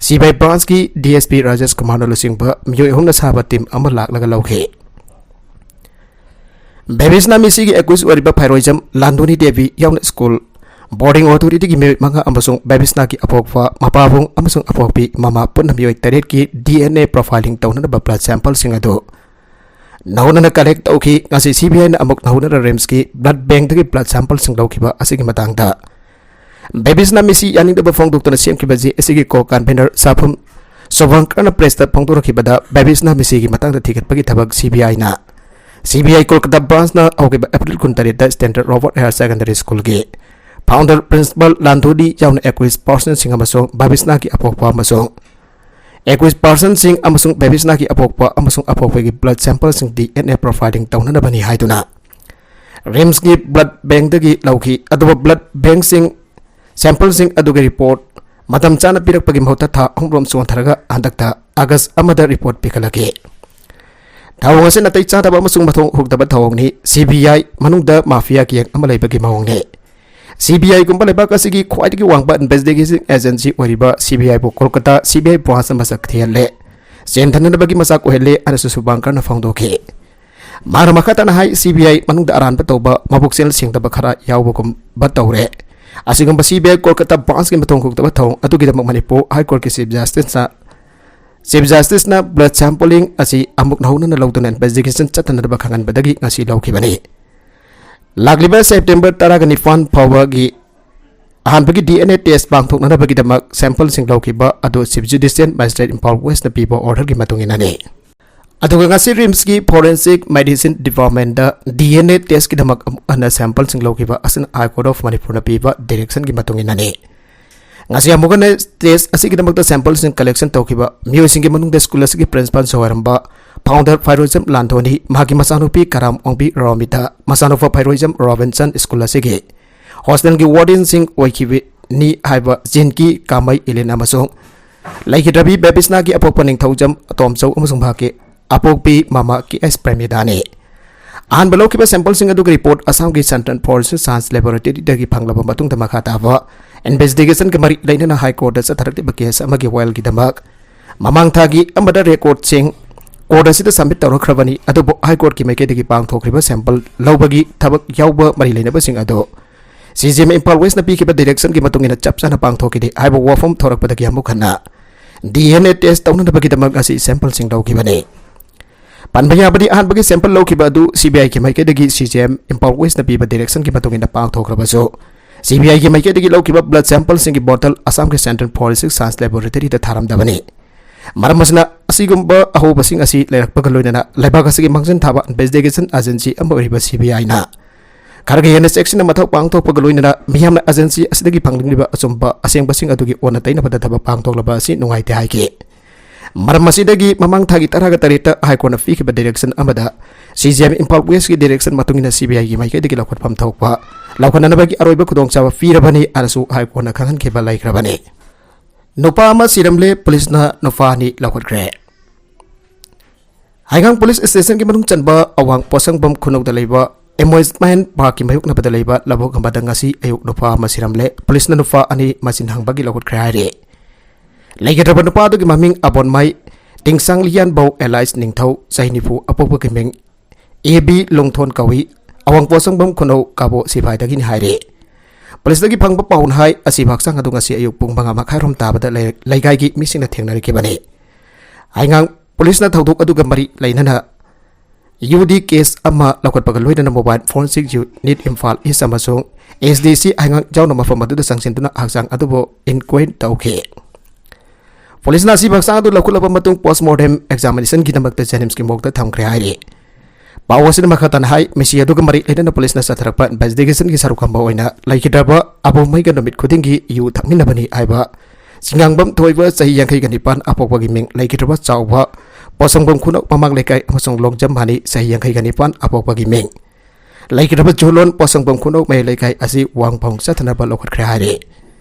C B I branchꯀꯤ D S P Rajesh ꯀꯨꯃꯥꯔꯅ ꯂꯨꯆꯤꯡꯕ ꯃꯤꯑꯣꯏ ꯑꯍꯨꯝꯅ ꯁꯥꯕ team ꯑꯃ ꯂꯥꯛꯂꯒ ꯂꯧꯈꯤ꯫ ꯕꯦꯕꯤꯁꯅꯥ ꯃꯤꯁꯤꯒꯤ accused ꯑꯣꯏꯔꯤꯕ ꯐꯥꯏꯔꯣꯏꯖꯝ ꯂꯥꯟꯗꯣꯅꯤ ꯗꯦꯕꯤ ꯌꯥꯎꯅ ꯁ꯭ꯀꯨꯜ boarding authorityꯒꯤ ꯃꯤꯑꯣꯏ ꯃꯉꯥ ꯑꯃꯁꯨꯡ ꯕꯦꯕꯤꯁꯅꯥꯒꯤ ꯑꯄꯣꯛꯄ, ꯃꯄꯥꯕꯨꯡ ꯑꯃꯁꯨꯡ ꯑꯄꯣꯛꯄꯤ ꯃꯃꯥ ꯄꯨꯟꯅ ꯃꯤꯑꯣꯏ ꯇꯔꯦꯠꯀꯤ D N A profiling ꯇꯧꯅꯅꯕ blood sampleꯁꯤꯡ ꯑꯗꯨ ꯅꯧꯅꯅ collect ꯇꯧꯈꯤ꯫ ꯉꯁꯤ C B Iꯅ ꯑꯃꯨꯛ ꯅꯧꯅꯅ RIMSꯀꯤ blood bankꯇꯒꯤ blood sampleꯁꯤꯡ ꯂꯧꯈꯤꯕ ꯑꯁꯤꯒꯤ ꯃꯇꯥꯡꯗ ꯕꯦꯕꯤꯁꯅꯥ ꯃꯤꯁꯤ ꯌꯥꯅꯤꯡꯗꯕ ꯐꯣꯡꯗꯣꯛꯇꯨꯅ ꯁꯦꯝꯈꯤꯕ J A Cꯒꯤ co-convener ꯁꯥꯐꯝ ꯁꯣꯚꯪꯀꯔꯅ pressꯇ ꯐꯣꯡꯗꯣꯔꯛꯈꯤꯕꯗ, ꯕꯦꯕꯤꯁꯅꯥ ꯃꯤꯁꯤꯒꯤ ꯃꯇꯥꯡꯗ ꯊꯤꯒꯠꯄꯒꯤ ꯊꯕꯛ C B Iꯅ, C B I Kolkata branchꯅ ꯍꯧꯈꯤꯕ ꯑꯦꯄ꯭ꯔꯤꯜ ꯀꯨꯟꯇꯔꯦꯠꯇ Standard Robot Higher Secondary Schoolꯒꯤ founder principal ꯂꯥꯟꯊꯣꯂꯤ ꯌꯥꯎꯅ accused personꯁꯤꯡ ꯑꯃꯁꯨꯡ ꯕꯦꯕꯤꯁꯅꯥꯒꯤ ꯑꯄꯣꯛꯄ ꯑꯃꯁꯨꯡ ꯑꯦꯀ꯭ꯌꯨꯁ ꯄꯥꯔꯁꯟꯁꯤꯡ ꯑꯃꯁꯨꯡ ꯕꯦꯕꯤꯁꯅꯥꯒꯤ ꯑꯄꯣꯛꯄ ꯑꯃꯁꯨꯡ ꯑꯄꯣꯛꯄꯒꯤ ꯕ꯭ꯂꯗ ꯁꯦꯝꯄꯜꯁꯤꯡ ꯗꯤ ꯑꯦꯟ ꯑꯦ ꯄ꯭ꯔꯣꯐꯥꯏꯂꯤꯡ ꯇꯧꯅꯅꯕꯅꯤ ꯍꯥꯏꯗꯨꯅ ꯔꯤꯝꯁꯀꯤ ꯕ꯭ꯂꯗ ꯕꯦꯡꯗꯒꯤ ꯂꯧꯈꯤ꯫ ꯑꯗꯨꯕꯨ ꯕ꯭ꯂꯗ ꯕꯦꯡꯁꯤꯡ ꯁꯦꯝꯄꯜꯁꯤꯡ ꯑꯗꯨꯒꯤ ꯔꯤꯄꯣꯔꯠ ꯃꯇꯝ ꯆꯥꯅ ꯄꯤꯔꯛꯄꯒꯤ ꯃꯍꯨꯠꯇ ꯊꯥ ꯑꯍꯨꯝꯔꯣꯝ ꯆꯣꯟꯊꯔꯒ ꯍꯟꯗꯛꯇ ꯑꯥꯒꯁ ꯑꯃꯗ ꯔꯤꯄꯣꯔꯠ ꯄꯤꯈꯠꯂꯛꯈꯤ꯫ ꯊꯧꯑꯣꯡ ꯑꯁꯤ ꯅꯥꯇꯩ ꯆꯥꯗꯕ ꯑꯃꯁꯨꯡ ꯃꯊꯣꯡ ꯍꯨꯛꯇꯕ ꯊꯧꯑꯣꯡꯅꯤ꯫ ꯁꯤ ꯕꯤ ꯑꯥꯏ ꯃꯅꯨꯡꯗ ꯃꯥꯐꯤꯌꯥ ꯒꯦꯡ ꯑꯃ ꯂꯩꯕꯒꯤ ꯃꯑꯣꯡꯅꯤ꯫ ꯁꯤ ꯕꯤ ꯑꯥꯏꯒꯨꯝꯕ ꯂꯩꯕꯥꯛ ꯑꯁꯤꯒꯤ ꯈ꯭ꯋꯥꯏꯗꯒꯤ ꯋꯥꯡꯕ ꯏꯟꯚꯦꯁꯇꯤꯒꯦꯁꯟ ꯑꯦꯖꯦꯟꯁꯤ ꯑꯣꯏꯔꯤꯕ C B ꯑꯥꯏꯕꯨ Kolkata C B ꯑꯥꯏ ꯕ꯭ꯔꯥꯟꯁꯅ ꯃꯁꯛ ꯊꯤꯍꯜꯂꯦ, ꯆꯦꯟꯊꯅꯅꯕꯒꯤ ꯃꯆꯥꯛ ꯑꯣꯏꯍꯜꯂꯦ ꯍꯥꯏꯅꯁꯨ ꯁꯨꯕꯥꯡꯀꯔꯅ ꯐꯣꯡꯗꯣꯛꯈꯤ꯫ ꯃꯥꯅ ꯃꯈꯥ ꯇꯥꯅ ꯍꯥꯏ, ꯁꯤ ꯕꯤ ꯑꯥꯏ ꯃꯅꯨꯡꯗ ꯑꯔꯥꯟꯕ ꯇꯧꯕ, ꯃꯕꯨꯛꯆꯦꯜ ꯁꯦꯡꯗꯕ ꯈꯔ ꯌꯥꯎꯕꯒꯨꯝꯕ ꯇꯧꯔꯦ꯫ ꯑꯁꯤꯒꯨꯝꯕ ꯁꯤ ꯕꯤ ꯑꯥꯏ ꯀꯣꯜꯀꯇꯥ ꯕ꯭ꯔꯥꯟꯁꯀꯤ ꯃꯊꯣꯡ ꯍꯨꯛꯇꯕ ꯊꯧꯑꯣꯡ ꯑꯗꯨꯒꯤꯗꯃꯛ ꯃꯅꯤꯄꯨꯔ ꯍꯥꯏ ꯀꯣꯔꯠꯀꯤ ꯆꯤꯐ ꯖꯁꯇꯤꯁꯅ ꯆꯤꯐ ꯖꯁꯇꯤꯁꯅ ꯕ꯭ꯂꯗ ꯁꯦꯝꯄꯂꯤꯡ ꯑꯁꯤ ꯑꯃꯨꯛ ꯅꯧꯅꯅ ꯂꯧꯗꯨꯅ ꯏꯟꯚꯦꯁꯇꯤꯒꯦꯁꯟ ꯆꯠꯊꯅꯅꯕ ꯈꯪꯍꯟꯕꯗꯒꯤ ꯉꯁꯤ ꯂꯧꯈꯤꯕꯅꯤ꯫ ꯂꯥꯛꯂꯤꯕ ꯁꯦꯞꯇꯦꯝꯕꯔ ꯇꯔꯥꯒ ꯅꯤꯄꯥꯟ ꯐꯥꯎꯕꯒꯤ ꯑꯍꯥꯟꯕꯒꯤ ꯗꯤ ꯑꯦꯟ ꯑꯦ ꯇꯦꯁ ꯄꯥꯡꯊꯣꯛꯅꯅꯕꯒꯤꯗꯃꯛ ꯁꯦꯝꯄꯜꯁꯤꯡ ꯂꯧꯈꯤꯕ ꯑꯗꯨ ꯆꯤꯐ ꯖꯨꯗꯤꯁꯤꯌꯦꯜ ꯃꯦꯖꯤꯁꯇ꯭ꯔꯦꯠ ꯏꯝꯐꯥꯜ ꯋꯦꯁꯅ ꯄꯤꯕ ꯑꯣꯔꯗꯔꯒꯤ ꯃꯇꯨꯡ ꯏꯟꯅꯅꯤ꯫ ꯑꯗꯨꯒ ꯉꯁꯤ ꯔꯤꯝꯁꯀꯤ ꯐꯣꯔꯦꯟꯁꯤꯛ ꯃꯦꯗꯤꯁꯤꯟ ꯗꯤꯄꯥꯔꯠꯃꯦꯟꯗ ꯗꯤ ꯑꯦꯟ ꯑꯦ ꯇꯦꯁꯀꯤꯗꯃꯛ ꯑꯃꯨꯛ ꯍꯟꯅ ꯁꯦꯝꯄꯜꯁꯤꯡ ꯂꯧꯈꯤꯕ ꯑꯁꯤꯅ ꯍꯥꯏ ꯀꯣꯔꯠ ꯑꯣꯐ ꯃꯅꯤꯄꯨꯔꯅ ꯄꯤꯕ ꯗꯤꯔꯦꯛꯁꯟꯒꯤ ꯃꯇꯨꯡ ꯏꯟꯅꯅꯤ꯫ ꯉꯁꯤ ꯑꯃꯨꯛ ꯍꯟꯅ ꯇꯦꯁ ꯑꯁꯤꯒꯤꯗꯃꯛꯇ ꯁꯦꯝꯄꯜꯁꯤꯡ ꯀꯂꯦꯛꯁꯟ ꯇꯧꯈꯤꯕ ꯃꯤꯑꯣꯏꯁꯤꯡꯒꯤ ꯃꯅꯨꯡꯗ ꯁ꯭ꯀꯨꯜ ꯑꯁꯤꯒꯤ ꯄ꯭ꯔꯤꯟꯁꯤꯄꯥꯜꯁꯨ ꯑꯣꯏꯔꯝꯕ ꯐꯥꯎꯟꯗꯔ ꯐꯥꯏꯔꯣꯏꯖꯝ ꯂꯥꯟꯊꯣꯟꯍꯤ, ꯃꯍꯥꯛꯀꯤ ꯃꯆꯥꯅꯨꯄꯤ ꯀꯔꯥꯝ ꯑꯣꯡꯕꯤ ꯔꯣꯃꯤꯇꯥ, ꯃꯆꯥꯅꯨꯄꯥ ꯐꯥꯏꯔꯣꯏꯖꯝ ꯔꯣꯕꯤꯟꯁꯟ, ꯁ꯭ꯀꯨꯜ ꯑꯁꯤꯒꯤ ꯍꯣꯁꯇꯦꯜꯒꯤ ꯋꯥꯔꯗꯦꯟꯁꯤꯡ ꯑꯣꯏꯈꯤꯕꯅꯤ ꯍꯥꯏꯕ ꯖꯤꯟꯀꯤ ꯀꯥꯃꯩ ꯏꯂꯤꯟ ꯑꯃꯁꯨꯡ ꯂꯩꯈꯤꯗ꯭ꯔꯕꯤ ꯕꯦꯕꯤꯁꯅꯥꯒꯤ ꯑꯄꯣꯛꯄ ꯅꯤꯡꯊꯧꯖꯝ ꯑꯇꯣꯝꯆꯧ ꯑꯃꯁꯨꯡ ꯃꯍꯥꯛꯀꯤ ꯑꯄꯣꯛꯄꯤ ꯃꯃꯥ ꯀꯦ ꯑꯦꯁ ꯄ꯭ꯔꯦꯃꯤꯗꯥꯅꯤ꯫ ꯑꯍꯥꯟꯕ ꯂꯧꯈꯤꯕ ꯁꯦꯝꯄꯜꯁꯤꯡ ꯑꯗꯨꯒꯤ ꯔꯤꯄꯣꯔꯠ ꯑꯁꯥꯝꯒꯤ ꯁꯦꯟꯇ꯭ꯔꯦꯜ ꯐꯣꯔꯦꯟꯁꯤꯛ ꯁꯥꯏꯟꯁ ꯂꯦꯕꯣꯔꯦꯇꯔꯤꯗꯒꯤ ꯐꯪꯂꯕ ꯃꯇꯨꯡꯗ ꯃꯈꯥ ꯇꯥꯕ ꯏꯟꯚꯦꯁꯇꯤꯒꯦꯁꯟꯒ ꯃꯔꯤ ꯂꯩꯅꯅ ꯍꯥꯏ ꯀꯣꯔꯠꯇ ꯆꯠꯊꯔꯛꯂꯤꯕ ꯀꯦꯁ ꯑꯃꯒꯤ ꯋꯥꯌꯦꯜꯒꯤꯗꯃꯛ ꯃꯃꯥꯡ ꯊꯥꯒꯤ ꯑꯃꯗ ꯔꯦꯀꯣꯔꯠꯁꯤꯡ ꯀꯣꯔꯠ ꯑꯁꯤꯗ ꯁꯕꯃꯤꯠ ꯇꯧꯔꯛꯈ꯭ꯔꯕꯅꯤ꯫ ꯑꯗꯨꯕꯨ ꯍꯥꯏ ꯀꯣꯔꯠꯀꯤ ꯃꯥꯏꯀꯩꯗꯒꯤ ꯄꯥꯡꯊꯣꯛꯈ꯭ꯔꯤꯕ ꯁꯦꯝꯄꯜ ꯂꯧꯕꯒꯤ ꯊꯕꯛ ꯌꯥꯎꯕ ꯃꯔꯤ ꯂꯩꯅꯕꯁꯤꯡ ꯑꯗꯨ ꯁꯤ ꯖꯤ ꯑꯦꯝ ꯏꯝꯐꯥꯜ ꯋꯦꯁꯅ ꯄꯤꯈꯤꯕ ꯗꯤꯔꯦꯛꯁꯟꯒꯤ ꯃꯇꯨꯡ ꯏꯟꯅ ꯆꯞ ꯆꯥꯅ ꯄꯥꯡꯊꯣꯛꯈꯤꯗꯦ ꯍꯥꯏꯕ ꯋꯥꯐꯝ ꯊꯣꯔꯛꯄꯗꯒꯤ ꯑꯃꯨꯛ ꯍꯟꯅ ꯗꯤ ꯑꯦꯟ ꯑꯦ ꯇꯦꯁ ꯇꯧꯅꯅꯕꯒꯤꯗꯃꯛ ꯉꯁꯤ ꯁꯦꯝꯄꯜꯁꯤꯡ ꯂꯧꯈꯤꯕꯅꯤ꯫ ꯄꯟꯕ ꯌꯥꯕꯗꯤ, ꯑꯍꯥꯟꯕꯒꯤ ꯁꯦꯝꯄꯜ ꯂꯧꯈꯤꯕ ꯑꯗꯨ ꯁꯤ ꯕꯤ ꯑꯥꯏꯒꯤ ꯃꯥꯏꯀꯩꯗꯒꯤ ꯁꯤ ꯖꯤ ꯑꯦꯝ ꯏꯝꯐꯥꯜ ꯋꯦꯁꯅ ꯄꯤꯕ ꯗꯤꯔꯦꯛꯁꯟꯒꯤ ꯃꯇꯨꯡ ꯏꯟꯅ ꯄꯥꯡꯊꯣꯛꯈ꯭ꯔꯕꯁꯨ, ꯁꯤ ꯕꯤ ꯑꯥꯏꯒꯤ ꯃꯥꯏꯀꯩꯗꯒꯤ ꯂꯧꯈꯤꯕ ꯕ꯭ꯂꯗ ꯁꯦꯝꯄꯜꯁꯤꯡꯒꯤ ꯕꯣꯇꯜ ꯑꯁꯥꯝꯒꯤ ꯁꯦꯟꯇ꯭ꯔꯦꯜ ꯐꯣꯔꯦꯟꯁꯤꯛ ꯁꯥꯏꯟꯁ ꯂꯦꯕꯣꯔꯦꯇꯔꯤꯗ ꯊꯥꯔꯝꯗꯕꯅꯤ꯫ ꯃꯔꯝ ꯑꯁꯤꯅ, ꯑꯁꯤꯒꯨꯝꯕ ꯑꯍꯣꯕꯁꯤꯡ ꯑꯁꯤ ꯂꯩꯔꯛꯄꯒ ꯂꯣꯏꯅꯅ ꯂꯩꯕꯥꯛ ꯑꯁꯤꯒꯤ ꯃꯥꯡꯖꯤꯟ ꯊꯥꯕ ꯏꯟꯚꯦꯁꯇꯤꯒꯦꯁꯟ ꯑꯦꯖꯦꯟꯁꯤ ꯑꯃ ꯑꯣꯏꯔꯤꯕ ꯁꯤ ꯕꯤ ꯑꯥꯏꯅ ꯈꯔꯒ ꯍꯦꯟꯅ ꯆꯦꯛꯁꯤꯟꯅ ꯃꯊꯧ ꯄꯥꯡꯊꯣꯛꯄꯒ ꯂꯣꯏꯅꯅ ꯃꯤꯌꯥꯝꯅ ꯑꯦꯖꯦꯟꯁꯤ ꯑꯁꯤꯗꯒꯤ ꯐꯪꯂꯤꯕ ꯑꯆꯨꯝꯕ ꯑꯁꯦꯡꯕꯁꯤꯡ ꯑꯗꯨꯒꯤ ꯑꯣꯟꯅ ꯇꯩꯅꯕꯗ ꯊꯕꯛ ꯄꯥꯡꯊꯣꯛꯂꯕ ꯑꯁꯤ ꯅꯨꯡꯉꯥꯏꯇꯦ ꯍꯥꯏꯈꯤ꯫ ꯃꯔꯝ ꯑꯁꯤꯗꯒꯤ ꯃꯃꯥꯡ ꯊꯥꯒꯤ ꯇꯔꯥꯒ ꯇꯔꯦꯠꯇ High Courtꯅ ꯄꯤꯈꯤꯕ direction ꯑꯃꯗ C J I Imphal Westꯀꯤ direction ꯃꯇꯨꯡ ꯏꯟꯅ C B Iꯒꯤ ꯃꯥꯏꯀꯩꯗꯒꯤ ꯂꯧꯈꯠꯐꯝ ꯊꯣꯛꯄ ꯂꯧꯈꯠꯅꯅꯕꯒꯤ ꯑꯔꯣꯏꯕ ꯈꯨꯗꯣꯡꯆꯥꯕ ꯄꯤꯔꯕꯅꯤ ꯍꯥꯏꯅꯁꯨ High Courtꯅ ꯈꯪꯍꯟꯈꯤꯕ ꯂꯩꯈ꯭ꯔꯕꯅꯤ꯫ ꯅꯨꯄꯥ ꯑꯃ ꯁꯤꯔꯝꯂꯦ, ꯄꯨꯂꯤꯁꯅ ꯅꯨꯄꯥ ꯑꯅꯤ ꯂꯧꯈꯠꯈ꯭ꯔꯦ꯫ ꯍꯩꯉꯥꯡ ꯄꯨꯂꯤꯁ ꯁ꯭ꯇꯦꯁꯟꯒꯤ ꯃꯅꯨꯡ ꯆꯟꯕ ꯑꯋꯥꯡ ꯄꯣꯠꯁꯪꯕꯝ ꯈꯨꯅꯧꯗ ꯂꯩꯕ ꯑꯦꯃ꯭ꯌꯨꯖꯃꯦꯟ ꯄꯥꯔꯛꯀꯤ ꯃꯥꯌꯣꯛꯅꯕꯗ ꯂꯩꯕ ꯂꯧꯕꯨꯛ ꯑꯃꯗ ꯉꯁꯤ ꯑꯌꯨꯛ ꯅꯨꯄꯥ ꯑꯃ ꯁꯤꯔꯝꯂꯦ꯫ ꯄꯨꯂꯤꯁꯅ ꯅꯨꯄꯥ ꯑꯅꯤ ꯃꯆꯤꯟ ꯍꯪꯕꯒꯤ ꯂꯧꯈꯠꯈ꯭ꯔꯦ ꯍꯥꯏꯔꯤ꯫ ꯂꯩꯈꯤꯗ꯭ꯔꯕ ꯅꯨꯄꯥ ꯑꯗꯨꯒꯤ ꯃꯃꯤꯡ ꯑꯕꯣꯟꯃꯥꯏ ꯇꯤꯡꯁꯥꯡ ꯂꯤꯌꯥꯟꯕꯧ alias ꯅꯤꯡꯊꯧ, ꯆꯍꯤ ꯅꯤꯐꯨ, ꯑꯄꯣꯛꯄꯒꯤ ꯃꯤꯡ A B ꯂꯣꯡꯊꯣꯟ ꯀꯧꯏ꯫ ꯑꯋꯥꯡ ꯄꯣꯠꯁꯪꯕꯝ ꯈꯨꯅꯧ ꯀꯥꯕꯣ ꯁꯤꯐꯥꯏꯗꯒꯤꯅꯤ ꯍꯥꯏꯔꯤ꯫ ꯄꯨꯂꯤꯁꯇꯒꯤ ꯐꯪꯕ ꯄꯥꯎꯅ ꯍꯥꯏ, ꯑꯁꯤꯕ ꯍꯛꯆꯥꯡ ꯑꯗꯨ ꯉꯁꯤ ꯑꯌꯨꯛ ꯄꯨꯡ ꯃꯉꯥ ꯃꯈꯥꯏꯔꯣꯝ ꯇꯥꯕꯗ ꯂꯩ-, ꯂꯩꯀꯥꯏꯒꯤ ꯃꯤꯁꯤꯡꯅ ꯊꯦꯡꯅꯔꯛꯈꯤꯕꯅꯤ꯫ ꯍꯩꯉꯥꯡ ꯄꯨꯂꯤꯁꯅ ꯊꯧꯗꯣꯛ ꯑꯗꯨꯒ ꯃꯔꯤ ꯂꯩꯅꯅ U D case ꯑꯃ ꯂꯧꯈꯠꯄꯒ ꯂꯣꯏꯅꯅ mobile forensic unit ꯏꯝꯐꯥꯜ ꯏꯁ ꯑꯃꯁꯨꯡ S D C ꯍꯩꯉꯥꯡ ꯌꯥꯎꯅ ꯃꯐꯝ ꯑꯗꯨꯗ ꯆꯪꯁꯤꯟꯗꯨꯅ ꯍꯛꯆꯥꯡ ꯑꯗꯨꯕꯨ inquire ꯇꯧꯈꯤ꯫ ꯄꯨꯂꯤꯁꯅ ꯑꯁꯤꯕ ꯍꯛꯆꯥꯡ ꯑꯗꯨ ꯂꯧꯈꯠꯂꯕ ꯃꯇꯨꯡ post mortem examinationꯒꯤꯗꯃꯛꯇ JNIMSꯀꯤ morgueꯗ ꯊꯝꯈ꯭ꯔꯦ ꯍꯥꯏꯔꯤ꯫ ꯄꯥꯎ ꯑꯁꯤꯅ ꯃꯈꯥ ꯇꯥꯅ ꯍꯥꯏ, ꯃꯤꯁꯤ ꯑꯗꯨꯒ ꯃꯔꯤ ꯂꯩꯅꯅ ꯄꯨꯂꯤꯁꯅ ꯆꯠꯊꯔꯛꯄ investigationꯒꯤ ꯁꯔꯨꯛ ꯑꯃ ꯑꯣꯏꯅ ꯂꯩꯈꯤꯗ꯭ꯔꯕ ꯑꯕꯨꯃꯩꯒ ꯅꯨꯃꯤꯠ ꯈꯨꯗꯤꯡꯒꯤ ꯌꯨ ꯊꯛꯃꯤꯟꯅꯕꯅꯤ ꯍꯥꯏꯕ ꯆꯤꯡꯉꯥꯡꯕꯝ ꯊꯣꯏꯕ, ꯆꯍꯤ ꯌꯥꯡꯈꯩꯒ ꯅꯤꯄꯥꯟ, ꯑꯄꯣꯛꯄꯒꯤ ꯃꯤꯡ ꯂꯩꯈꯤꯗ꯭ꯔꯕ ꯆꯥꯎꯕ, ꯄꯣꯠꯁꯪꯕꯝ ꯈꯨꯅꯧ ꯃꯃꯥꯡ ꯂꯩꯀꯥꯏ, ꯑꯃꯁꯨꯡ ꯂꯣꯡꯖꯝ ꯃꯅꯤ, ꯆꯍꯤ ꯌꯥꯡꯈꯩꯒ ꯅꯤꯄꯥꯟ, ꯑꯄꯣꯛꯄꯒꯤ ꯃꯤꯡ ꯂꯩꯈꯤꯗ꯭꯭ꯔꯕ ꯖꯨꯂꯣꯟ, ꯄꯣꯠꯁꯪꯕꯝ ꯈꯨꯅꯧ ꯃꯌꯥꯏ ꯂꯩꯀꯥꯏ ꯑꯁꯤ ꯋꯥꯡꯐꯝ ꯆꯠꯊꯅꯕ ꯂꯧꯈꯠꯈ꯭ꯔꯦ ꯍꯥꯏꯔꯤ꯫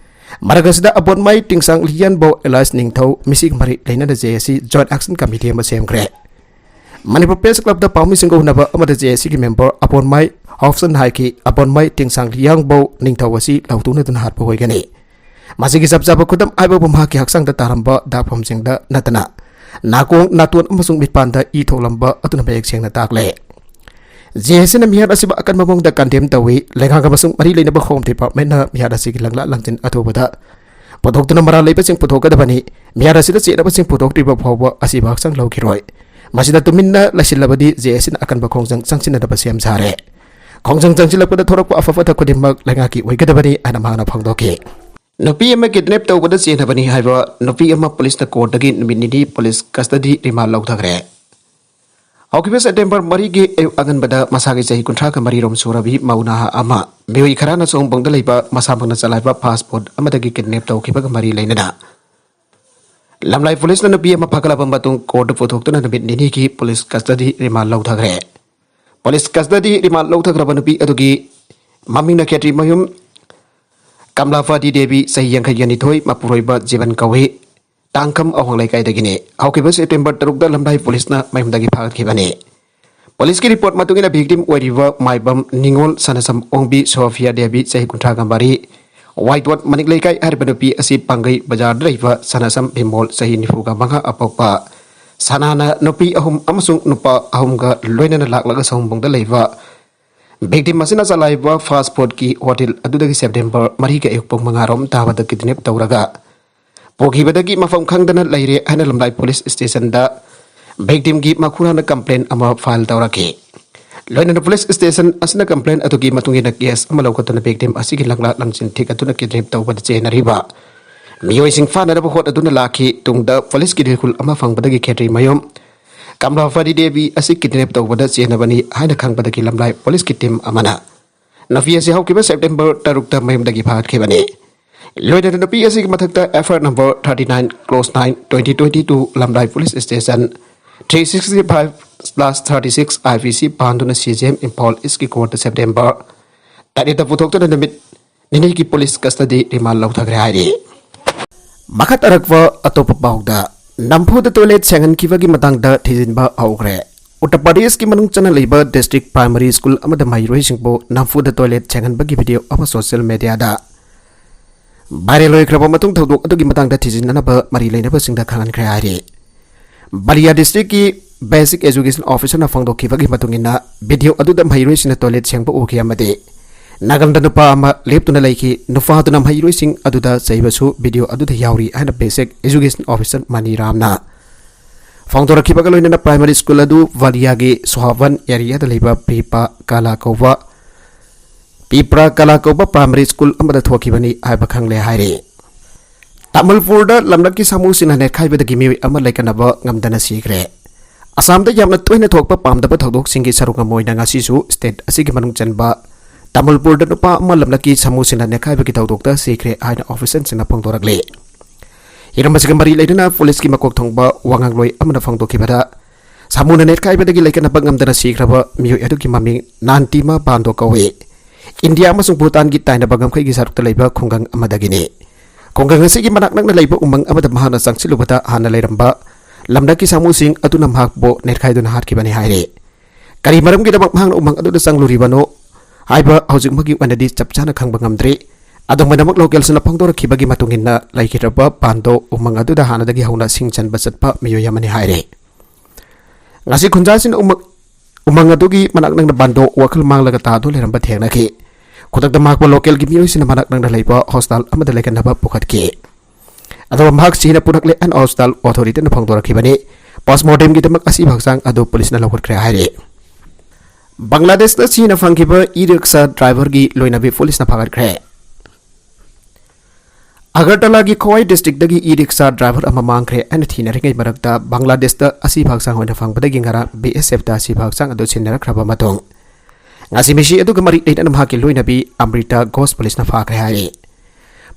ꯃꯔꯛ ꯑꯁꯤꯗ ꯑꯕꯣꯟꯃꯥꯏ ꯇꯤꯡꯁꯥꯡ ꯂꯤꯌꯥꯟꯕꯧ alias ꯅꯤꯡꯊꯧ ꯃꯤꯁꯤꯒ ꯃꯔꯤ ꯂꯩꯅꯅ JAC Joint Action Committee ꯑꯃ ꯁꯦꯝꯈ꯭ꯔꯦ꯫ ꯃꯅꯤꯄꯨꯔ Press Clubꯇ ꯄꯥꯎꯃꯤꯁꯤꯡꯒ ꯎꯅꯕ ꯑꯃꯗ JACꯒꯤ member ꯑꯕꯣꯟꯃꯥꯏ ꯍꯣꯞꯁꯟ ꯍꯥꯏꯈꯤ, ꯑꯕꯣꯟꯃꯥꯏ ꯇꯤꯡꯁꯥꯡ ꯂꯤꯌꯥꯡꯕꯧ ꯅꯤꯡꯊꯧ ꯑꯁꯤ ꯂꯧꯊꯣꯛꯅꯗꯨꯅ ꯍꯥꯠꯄ ꯑꯣꯏꯒꯅꯤ꯫ ꯃꯁꯤꯒꯤ ꯆꯞ ꯆꯥꯕ ꯈꯨꯗꯝ ꯍꯥꯏꯕꯕꯨ ꯃꯍꯥꯛꯀꯤ ꯍꯛꯆꯥꯡꯗ ꯇꯥꯔꯝꯕ ꯗꯥꯛꯐꯝꯁꯤꯡꯗ ꯅꯠꯇꯅ ꯅꯥꯀꯣꯡ, ꯅꯥꯇꯣꯟ ꯑꯃꯁꯨꯡ ꯃꯤꯠꯄꯥꯟꯗ ꯏ ꯊꯣꯛꯂꯝꯕ ꯑꯗꯨꯅ ꯃꯌꯦꯛ ꯁꯦꯡꯅ ꯇꯥꯛꯂꯦ꯫ JACꯅ ꯃꯤꯍꯥꯠ ꯑꯁꯤꯕꯨ ꯑꯀꯟꯕ ꯃꯑꯣꯡꯗ condemn ꯇꯧꯏ꯫ ꯂꯩꯉꯥꯛ ꯑꯃꯁꯨꯡ ꯃꯔꯤ ꯂꯩꯅꯕ Home Departmentꯅ ꯃꯤꯍꯥꯠ ꯑꯁꯤꯒꯤ ꯂꯪꯂꯥ ꯂꯪꯖꯤꯟ ꯑꯊꯨꯕꯗ ꯄꯨꯊꯣꯛꯇꯨꯅ ꯃꯔꯥꯜ ꯂꯩꯕꯁꯤꯡ ꯄꯨꯊꯣꯛꯀꯗꯕꯅꯤ꯫ ꯃꯤꯍꯥꯠ ꯑꯁꯤꯗ ꯆꯦꯠꯅꯕꯁꯤꯡ ꯄꯨꯊꯣꯛꯇ꯭ꯔꯤꯕ ꯐꯥꯎꯕ ꯑꯁꯤꯕ ꯍꯛꯆꯥꯡ ꯂꯧꯈꯤꯔꯣꯏ꯫ ꯃꯁꯤꯗ ꯇꯨꯃꯤꯟꯅ ꯂꯩꯁꯤꯜꯂꯕꯗꯤ JACꯅ ꯑꯀꯟꯕ ꯈꯣꯡꯖꯪ ꯆꯪꯁꯤꯟꯅꯗꯕ ꯁꯦꯝ ꯁꯥꯔꯦ꯫ ꯈꯣꯡꯖꯪ ꯆꯪꯁꯤꯜꯂꯛꯄꯗ ꯊꯣꯔꯛꯄ ꯑꯐ ꯐꯠꯇ ꯈꯨꯗꯤꯡꯃꯛ ꯂꯩꯉꯥꯛꯀꯤ ꯑꯣꯏꯒꯗꯕꯅꯤ ꯍꯥꯏꯅ ꯃꯍꯥꯛꯅ ꯐꯣꯡꯗꯣꯛꯈꯤ꯫ ꯅꯨꯄꯤ ꯑꯃ kidnap ꯇꯧꯕꯗ ꯆꯦꯟꯅꯕꯅꯤ ꯍꯥꯏꯕ ꯅꯨꯄꯤ ꯑꯃ ꯄꯨꯂꯤꯁꯅ courtꯇꯒꯤ ꯅꯨꯃꯤꯠ ꯅꯤꯅꯤ police custody remand ꯂꯧꯊꯈ꯭ꯔꯦ꯫ ꯍꯧꯈꯤꯕ September ꯃꯔꯤꯒꯤ ꯑꯌꯨꯛ ꯑꯉꯟꯕꯗ ꯃꯁꯥꯒꯤ ꯆꯍꯤ ꯀꯨꯟꯊ꯭ꯔꯥꯒ ꯃꯔꯤꯔꯣꯝ ꯁꯨꯔꯕꯤ ꯃꯧ ꯅꯍꯥ ꯑꯃ ꯃꯤꯑꯣꯏ ꯈꯔꯅ ꯁꯣꯡꯕꯣꯡꯗ ꯂꯩꯕ ꯃꯁꯥꯃꯛꯅ ꯆꯂꯥꯏꯕ fast food ꯑꯃꯗꯒꯤ kidnap ꯇꯧꯈꯤꯕꯒ ꯃꯔꯤ ꯂꯩꯅꯅ ꯂꯝꯂꯥꯏ ꯄꯨꯂꯤꯁꯅ ꯅꯨꯄꯤ ꯑꯃ ꯐꯥꯒꯠꯂꯕ ꯃꯇꯨꯡ ꯀꯣꯔꯠꯇ ꯄꯨꯊꯣꯛꯇꯨꯅ ꯅꯨꯃꯤꯠ ꯅꯤꯅꯤꯒꯤ ꯄꯨꯂꯤꯁ ꯀꯁꯇꯗꯤ ꯔꯤꯃꯥꯟ ꯂꯧꯊꯈ꯭ꯔꯦ꯫ ꯄꯨꯂꯤꯁ ꯀꯁꯇꯗꯤ ꯔꯤꯃꯥꯟ ꯂꯧꯊꯈ꯭ꯔꯕ ꯅꯨꯄꯤ ꯑꯗꯨꯒꯤ ꯃꯃꯤꯡꯅ ꯈꯦꯇ꯭ꯔꯤꯃꯌꯨꯝ ꯀꯝꯂꯥꯄꯥꯇꯤ ꯗꯦꯕꯤ, ꯆꯍꯤ ꯌꯥꯡꯈꯩꯒ ꯅꯤꯊꯣꯏ, ꯃꯄꯨꯔꯣꯏꯕ ꯖꯤꯕꯟ ꯀꯧꯏ꯫ ꯇꯥꯡꯈꯝ ꯑꯋꯥꯡ ꯂꯩꯀꯥꯏꯗꯒꯤꯅꯤ꯫ ꯍꯧꯈꯤꯕ ꯁꯦꯞꯇꯦꯝꯕꯔ ꯇꯔꯨꯛꯇ ꯂꯝꯂꯥꯏ ꯄꯨꯂꯤꯁꯅ ꯃꯌꯨꯝꯗꯒꯤ ꯐꯥꯒꯠꯈꯤꯕꯅꯤ꯫ ꯄꯨꯂꯤꯁꯀꯤ ꯔꯤꯄꯣꯔꯠ ꯃꯇꯨꯡ ꯏꯟꯅ, ꯚꯤꯛꯇꯤꯝ ꯑꯣꯏꯔꯤꯕ ꯃꯥꯏꯕꯝ ꯅꯤꯉꯣꯜ ꯁꯅꯥꯁꯝ ꯑꯣꯡꯕꯤ ꯁꯣꯐꯤꯌꯥ ꯗꯦꯕꯤ, ꯆꯍꯤ ꯀꯨꯟꯊ꯭ꯔꯥꯒ ꯃꯔꯤ, ꯋꯥꯏꯇꯣꯠ ꯃꯅꯤꯛ ꯂꯩꯀꯥꯏ ꯍꯥꯏꯔꯤꯕ ꯅꯨꯄꯤ ꯑꯁꯤ ꯄꯥꯡꯒꯩ ꯕꯖꯥꯔꯗ ꯂꯩꯕ ꯁꯅꯥꯁꯝ ꯚꯤꯃꯣꯜ, ꯆꯍꯤ ꯅꯤꯐꯨꯒ ꯃꯉꯥ, ꯑꯄꯣꯛꯄ ꯁꯅꯥꯅ ꯅꯨꯄꯤ ꯑꯍꯨꯝ ꯑꯃꯁꯨꯡ ꯅꯨꯄꯥ ꯑꯍꯨꯝꯒ ꯂꯣꯏꯅꯅ ꯂꯥꯛꯂꯒ ꯁꯑꯣꯝꯕꯨꯡꯗ ꯂꯩꯕ ꯚꯤꯛꯇꯤꯝ ꯑꯁꯤꯅ ꯆꯂꯥꯏꯕ ꯐꯥꯁ ꯐꯨꯗꯀꯤ ꯍꯣꯇꯦꯜ ꯑꯗꯨꯗꯒꯤ ꯁꯦꯞꯇꯦꯝꯕꯔ ꯃꯔꯤꯒꯤ ꯑꯌꯨꯛ ꯄꯨꯡ ꯃꯉꯥ ꯔꯣꯝ ꯇꯥꯕꯗ ꯀꯤꯗꯅꯦꯞ ꯇꯧꯔꯒ ꯄꯨꯈꯤꯕꯗꯒꯤ ꯃꯐꯝ ꯈꯪꯗꯅ ꯂꯩꯔꯦ ꯍꯥꯏꯅ ꯂꯝꯂꯥꯏ ꯄꯨꯂꯤꯁ ꯁ꯭ꯇꯦꯁꯟꯗ ꯚꯤꯛꯇꯤꯝꯒꯤ ꯃꯈꯨꯔꯥꯅ ꯀꯝꯄ꯭ꯂꯦꯟ ꯑꯃ ꯐꯥꯏꯜ ꯇꯧꯔꯛꯈꯤ꯫ ꯂꯣꯏꯅꯅ ꯄꯨꯂꯤꯁ ꯁ꯭ꯇꯦꯁꯟ ꯑꯁꯤꯅ ꯀꯝꯄ꯭ꯂꯦꯟ ꯑꯗꯨꯒꯤ ꯃꯇꯨꯡ ꯏꯟꯅ ꯀꯦꯁ ꯑꯃ ꯂꯧꯈꯠꯇꯨꯅ ꯚꯤꯛꯇꯤꯝ ꯑꯁꯤꯒꯤ ꯂꯪꯂꯥ ꯂꯪꯁꯤꯟ ꯊꯤꯒꯠꯇꯨꯅ ꯀꯤꯗꯅꯦꯞ ꯇꯧꯕꯗ ꯆꯦꯟꯅꯔꯤꯕ ꯃꯤꯑꯣꯏꯁꯤꯡ ꯐꯥꯅꯅꯕ ꯍꯣꯠꯅꯗꯨꯅ ꯂꯥꯛꯈꯤ꯫ ꯇꯨꯡꯗ ꯄꯨꯂꯤꯁꯀꯤ ꯔꯤꯈꯨꯜ ꯑꯃ ꯐꯪꯕꯗꯒꯤ ꯈꯦꯇ꯭ꯔꯤꯃꯌꯨꯝ ꯀꯝꯂꯥꯄꯥꯇꯤ ꯗꯦꯕꯤ ꯑꯁꯤ ꯀꯤꯗꯅꯦꯞ ꯇꯧꯕꯗ ꯆꯦꯟꯅꯕꯅꯤ ꯍꯥꯏꯅ ꯈꯪꯕꯗꯒꯤ ꯂꯝꯂꯥꯏ ꯄꯨꯂꯤꯁꯀꯤ ꯇꯤꯝ ꯑꯃꯅ ꯅꯨꯄꯤ ꯑꯁꯤ ꯍꯧꯈꯤꯕ ꯁꯦꯞꯇꯦꯝꯕꯔ ꯇꯔꯨꯛꯇ ꯃꯌꯨꯝꯗꯒꯤ ꯐꯥꯒꯠꯈꯤꯕꯅꯤ꯫ ꯂꯣꯏꯅꯅ ꯅꯨꯄꯤ ꯑꯁꯤꯒꯤ ꯃꯊꯛꯇ F I R number thirty nine clause nine, twenty twenty two, Lamlai police station three sixty five slash thirty six I P C ꯄꯥꯟꯗꯨꯅ ꯁꯤ ꯖꯤ ꯑꯦꯝ ꯏꯝꯐꯥꯜ ꯏꯁꯀꯤ ꯀꯣꯔꯠꯇ ꯁꯦꯞꯇꯦꯝꯕꯔ ꯇꯔꯦꯠꯇ ꯄꯨꯊꯣꯛꯇꯨꯅ ꯅꯨꯃꯤꯠ ꯅꯤꯅꯤꯒꯤ ꯄꯨꯂꯤꯁ ꯀꯁꯇꯗꯤ ꯔꯤꯃꯥꯟ ꯂꯧꯊꯈ꯭ꯔꯦ ꯍꯥꯏꯔꯤ꯫ ꯃꯈꯥ ꯇꯥꯔꯛꯄ ꯑꯇꯣꯞꯄ ꯄꯥꯎꯗ, ꯅꯝꯐꯨꯗ ꯇꯣꯏꯂꯦꯠ ꯁꯦꯡꯍꯟꯈꯤꯕꯒꯤ ꯃꯇꯥꯡꯗ ꯊꯤꯖꯤꯟꯕ ꯍꯧꯈ꯭ꯔꯦ꯫ ꯎꯠꯇꯔ ꯄ꯭ꯔꯗꯦꯁꯀꯤ ꯃꯅꯨꯡ ꯆꯟꯅ ꯂꯩꯕ ꯗꯤꯁꯇ꯭ꯔꯤꯛ ꯄ꯭ꯔꯥꯏꯃꯥꯔꯤ ꯁ꯭ꯀꯨꯜ ꯑꯃꯗ ꯃꯍꯩꯔꯣꯏꯁꯤꯡꯕꯨ ꯅꯝꯐꯨꯗ ꯇꯣꯏꯂꯦꯠ ꯁꯦꯡꯍꯟꯕꯒꯤ ꯚꯤꯗꯤꯑꯣ ꯑꯃ ꯁꯣꯁꯤꯌꯦꯜ ꯃꯦꯗꯤꯌꯥꯗ ꯚꯥꯏꯔꯦꯜ ꯑꯣꯏꯈ꯭ꯔꯕ ꯃꯇꯨꯡ ꯊꯧꯗꯣꯛ ꯑꯗꯨꯒꯤ ꯃꯇꯥꯡꯗ ꯊꯤꯖꯤꯟꯅꯅꯕ ꯃꯔꯤ ꯂꯩꯅꯕꯁꯤꯡꯗ ꯈꯪꯍꯟꯈ꯭ꯔꯦ ꯍꯥꯏꯔꯤ꯫ ꯕꯂꯤꯌꯥ ꯗꯤꯁꯇ꯭ꯔꯤꯛꯀꯤ ꯕꯦꯁꯤꯛ ꯑꯦꯖꯨꯀꯦꯁꯟ ꯑꯣꯐꯤꯁꯔꯅ ꯐꯣꯡꯗꯣꯛꯈꯤꯕꯒꯤ ꯃꯇꯨꯡ ꯏꯟꯅ, ꯚꯤꯗꯤꯑꯣ ꯑꯗꯨꯗ ꯃꯍꯩꯔꯣꯏꯁꯤꯡꯅ ꯇꯣꯏꯂꯦꯠ ꯁꯦꯡꯕ ꯎꯈꯤ ꯑꯃꯗꯤ ꯅꯥꯀꯜꯗ ꯅꯨꯄꯥ ꯑꯃ ꯂꯦꯞꯇꯨꯅ ꯂꯩꯈꯤ꯫ ꯅꯨꯄꯥꯗꯨꯅ ꯃꯍꯩꯔꯣꯏꯁꯤꯡ ꯑꯗꯨꯗ ꯆꯩꯕꯁꯨ ꯚꯤꯗꯤꯑꯣ ꯑꯗꯨꯗ ꯌꯥꯎꯔꯤ ꯍꯥꯏꯅ ꯕꯦꯁꯤꯛ ꯑꯦꯖꯨꯀꯦꯁꯟ ꯑꯣꯐꯤꯁꯔ ꯃꯅꯤ ꯔꯥꯝꯅ ꯐꯣꯡꯗꯣꯔꯛꯈꯤꯕꯒ ꯂꯣꯏꯅꯅ ꯄ꯭ꯔꯥꯏꯃꯥꯔꯤ ꯁ꯭ꯀꯨꯜ ꯑꯗꯨ ꯕꯂꯤꯌꯥꯒꯤ ꯁꯣꯍꯥꯕꯟ ꯑꯦꯔꯤꯌꯥꯗ ꯂꯩꯕ ꯄ꯭ꯔꯤꯄꯥ ꯀꯂꯥ ꯀꯧꯕ ꯄꯤꯄ꯭ꯔꯥ ꯀꯂꯥ ꯀꯧꯕ ꯄ꯭ꯔꯥꯏꯃꯥꯔꯤ ꯁ꯭ꯀꯨꯜ ꯑꯃꯗ ꯊꯣꯛꯈꯤꯕꯅꯤ ꯍꯥꯏꯕ ꯈꯪꯂꯦ ꯍꯥꯏꯔꯤ꯫ ꯇꯥꯃꯨꯜꯄꯨꯔꯗ ꯂꯝꯂꯛꯀꯤ ꯁꯥꯃꯨꯁꯤꯡꯅ ꯅꯦꯠꯈꯥꯏꯕꯗꯒꯤ ꯃꯤꯑꯣꯏ ꯑꯃ ꯂꯩꯀꯠꯅꯕ ꯉꯝꯗꯅ ꯁꯤꯈ꯭ꯔꯦ꯫ ꯑꯁꯥꯝꯗ ꯌꯥꯝꯅ ꯇꯣꯏꯅ ꯊꯣꯛꯄ ꯄꯥꯝꯗꯕ ꯊꯧꯗꯣꯛꯁꯤꯡꯒꯤ ꯁꯔꯨꯛ ꯑꯃ ꯑꯣꯏꯅ ꯉꯁꯤꯁꯨ ꯁ꯭ꯇꯦꯠ ꯑꯁꯤꯒꯤ ꯃꯅꯨꯡ ꯆꯟꯕ ꯇꯥꯃꯨꯜꯄꯨꯔꯗ ꯅꯨꯄꯥ ꯑꯃ ꯂꯝꯂꯛꯀꯤ ꯁꯥꯃꯨꯁꯤꯡꯅ ꯅꯦꯠꯈꯥꯏꯕꯒꯤ ꯊꯧꯗꯣꯛꯇ ꯁꯤꯈ꯭ꯔꯦ ꯍꯥꯏꯅ ꯑꯣꯐꯤꯁꯤꯌꯦꯜꯁꯤꯡꯅ ꯐꯣꯡꯗꯣꯔꯛꯂꯤ꯫ ꯍꯤꯔꯝ ꯑꯁꯤꯒ ꯃꯔꯤ ꯂꯩꯅꯅ ꯄꯨꯂꯤꯁꯀꯤ ꯃꯀꯣꯛ ꯊꯣꯡꯕ ꯋꯥꯉꯥꯡꯂꯣꯏ ꯑꯃꯅ ꯐꯣꯡꯗꯣꯛꯈꯤꯕꯗ, ꯁꯥꯃꯨꯅ ꯅꯦꯠꯈꯥꯏꯕꯗꯒꯤ ꯂꯩꯈꯠꯅꯕ ꯉꯝꯗꯅ ꯁꯤꯈ꯭ꯔꯕ ꯃꯤꯑꯣꯏ ꯑꯗꯨꯒꯤ ꯃꯃꯤꯡ ꯅꯥꯟꯇꯤꯃꯥ ꯕꯥꯟꯗꯣ ꯀꯧꯏ꯫ ꯏꯟꯗꯤꯌꯥ ꯑꯃꯁꯨꯡ ꯚꯨꯇꯥꯟꯒꯤ ꯇꯥꯏꯅꯕ ꯉꯝꯈꯩꯒꯤ ꯁꯔꯨꯛꯇ ꯂꯩꯕ ꯈꯨꯡꯒꯪ ꯑꯃꯗꯒꯤꯅꯤ꯫ ꯈꯨꯡꯒꯪ ꯑꯁꯤꯒꯤ ꯃꯅꯥꯛ ꯅꯛꯅ ꯂꯩꯕ ꯎꯃꯪ ꯑꯃꯗ ꯃꯍꯥꯛꯅ ꯆꯪꯁꯤꯜꯂꯨꯕꯗ, ꯍꯥꯟꯅ ꯂꯩꯔꯝꯕ ꯂꯝꯂꯛꯀꯤ ꯁꯥꯃꯨꯁꯤꯡ ꯑꯗꯨꯅ ꯃꯍꯥꯛꯄꯨ ꯅꯦꯠꯈꯥꯏꯗꯨꯅ ꯍꯥꯠꯈꯤꯕꯅꯤ ꯍꯥꯏꯔꯤ꯫ ꯀꯔꯤ ꯃꯔꯝꯒꯤꯗꯃꯛ ꯃꯍꯥꯛꯅ ꯎꯃꯪ ꯑꯗꯨꯗ ꯆꯪꯂꯨꯔꯤꯕꯅꯣ ꯍꯥꯏꯕ ꯍꯧꯖꯤꯛꯃꯛꯀꯤ ꯑꯣꯏꯅꯗꯤ ꯆꯞ ꯆꯥꯅ ꯈꯪꯕ ꯉꯝꯗ꯭ꯔꯤ꯫ ꯑꯗꯨꯝ ꯑꯣꯏꯅꯃꯛ, ꯂꯣꯀꯦꯜꯁꯤꯡꯅ ꯐꯣꯡꯗꯣꯔꯛꯈꯤꯕꯒꯤ ꯃꯇꯨꯡ ꯏꯟꯅ, ꯂꯩꯈꯤꯗ꯭ꯔꯕ ꯕꯥꯟꯗꯣ ꯎꯃꯪ ꯑꯗꯨꯗ ꯍꯥꯟꯅꯗꯒꯤ ꯍꯧꯅ ꯁꯤꯡ ꯆꯟꯕ ꯆꯠꯄ ꯃꯤꯑꯣꯏ ꯑꯃꯅꯤ ꯍꯥꯏꯔꯤ꯫ ꯉꯁꯤ ꯈꯨꯟꯖꯥꯁꯤꯡꯅ ꯎꯃꯪ, ꯎꯃꯪ ꯑꯗꯨꯒꯤ ꯃꯅꯥꯛ ꯅꯛꯅ ꯕꯥꯟꯗꯣ ꯋꯥꯈꯜ ꯃꯥꯡꯂꯒ ꯇꯥꯗꯨꯅ ꯂꯩꯔꯝꯕ ꯊꯦꯡꯅꯈꯤ꯫ ꯈꯨꯗꯛꯇ ꯃꯍꯥꯛꯄꯨ ꯂꯣꯀꯦꯜꯒꯤ ꯃꯤꯑꯣꯏꯁꯤꯡꯅ ꯃꯅꯥꯛ ꯅꯛꯅ ꯂꯩꯕ ꯍꯣꯁꯄꯤꯇꯥꯜ ꯑꯃꯗ ꯂꯩꯈꯠꯅꯕ ꯄꯨꯈꯠꯈꯤ꯫ ꯑꯗꯨꯒ ꯃꯍꯥꯛ ꯁꯤꯅ ꯄꯨꯔꯛꯂꯦ ꯍꯥꯏꯅ ꯍꯣꯁꯄꯤꯇꯥꯜ ꯑꯣꯊꯣꯔꯤꯇꯤꯅ ꯐꯣꯡꯗꯣꯔꯛꯈꯤꯕꯅꯤ꯫ ꯄꯣꯁꯃꯣꯔꯇꯦꯝꯒꯤꯗꯃꯛ ꯑꯁꯤꯕ ꯍꯛꯆꯥꯡ ꯑꯗꯨ ꯄꯨꯂꯤꯁꯅ ꯂꯧꯈꯠꯈ꯭ꯔꯦ ꯍꯥꯏꯔꯤ꯫ ꯕꯪꯒ꯭ꯂꯥꯗꯦꯁꯇ ꯁꯤꯅ ꯐꯪꯈꯤꯕ ꯏ ꯔꯤꯛꯁꯥ ꯗ꯭ꯔꯥꯏꯚꯔꯒꯤ ꯂꯣꯏꯅꯕꯤ ꯄꯨꯂꯤꯁꯅ ꯐꯥꯒꯠꯈ꯭ꯔꯦ꯫ ꯑꯒꯔꯇꯂꯥꯒꯤ ꯈꯣꯋꯥꯏ ꯗꯤꯁꯇ꯭ꯔꯤꯛꯇꯒꯤ ꯏ ꯔꯤꯛꯁꯥ ꯗ꯭ꯔꯥꯏꯚꯔ ꯑꯃ ꯃꯥꯡꯈ꯭ꯔꯦ ꯍꯥꯏꯅ ꯊꯤꯅꯔꯤꯉꯩ ꯃꯔꯛꯇ, ꯕꯪꯒ꯭ꯂꯥꯗꯦꯁꯇ ꯑꯁꯤꯕ ꯍꯛꯆꯥꯡ ꯑꯣꯏꯅ ꯐꯪꯕꯗꯒꯤ ꯉꯔꯥꯡ ꯕꯤ ꯑꯦꯁ ꯑꯦꯐꯇ ꯑꯁꯤꯕ ꯍꯛꯆꯥꯡ ꯑꯗꯨ ꯁꯤꯟꯅꯔꯛꯈ꯭ꯔꯕ ꯃꯇꯨꯡ, ꯉꯁꯤ ꯃꯤꯁꯤ ꯑꯗꯨꯒ ꯃꯔꯤ ꯂꯩꯅꯅ ꯃꯍꯥꯛꯀꯤ ꯂꯣꯏꯅꯕꯤ ꯑꯝꯔꯤꯇꯥ ꯘꯣꯁ ꯄꯨꯂꯤꯁꯅ ꯐꯥꯈ꯭ꯔꯦ ꯍꯥꯏꯔꯤ꯫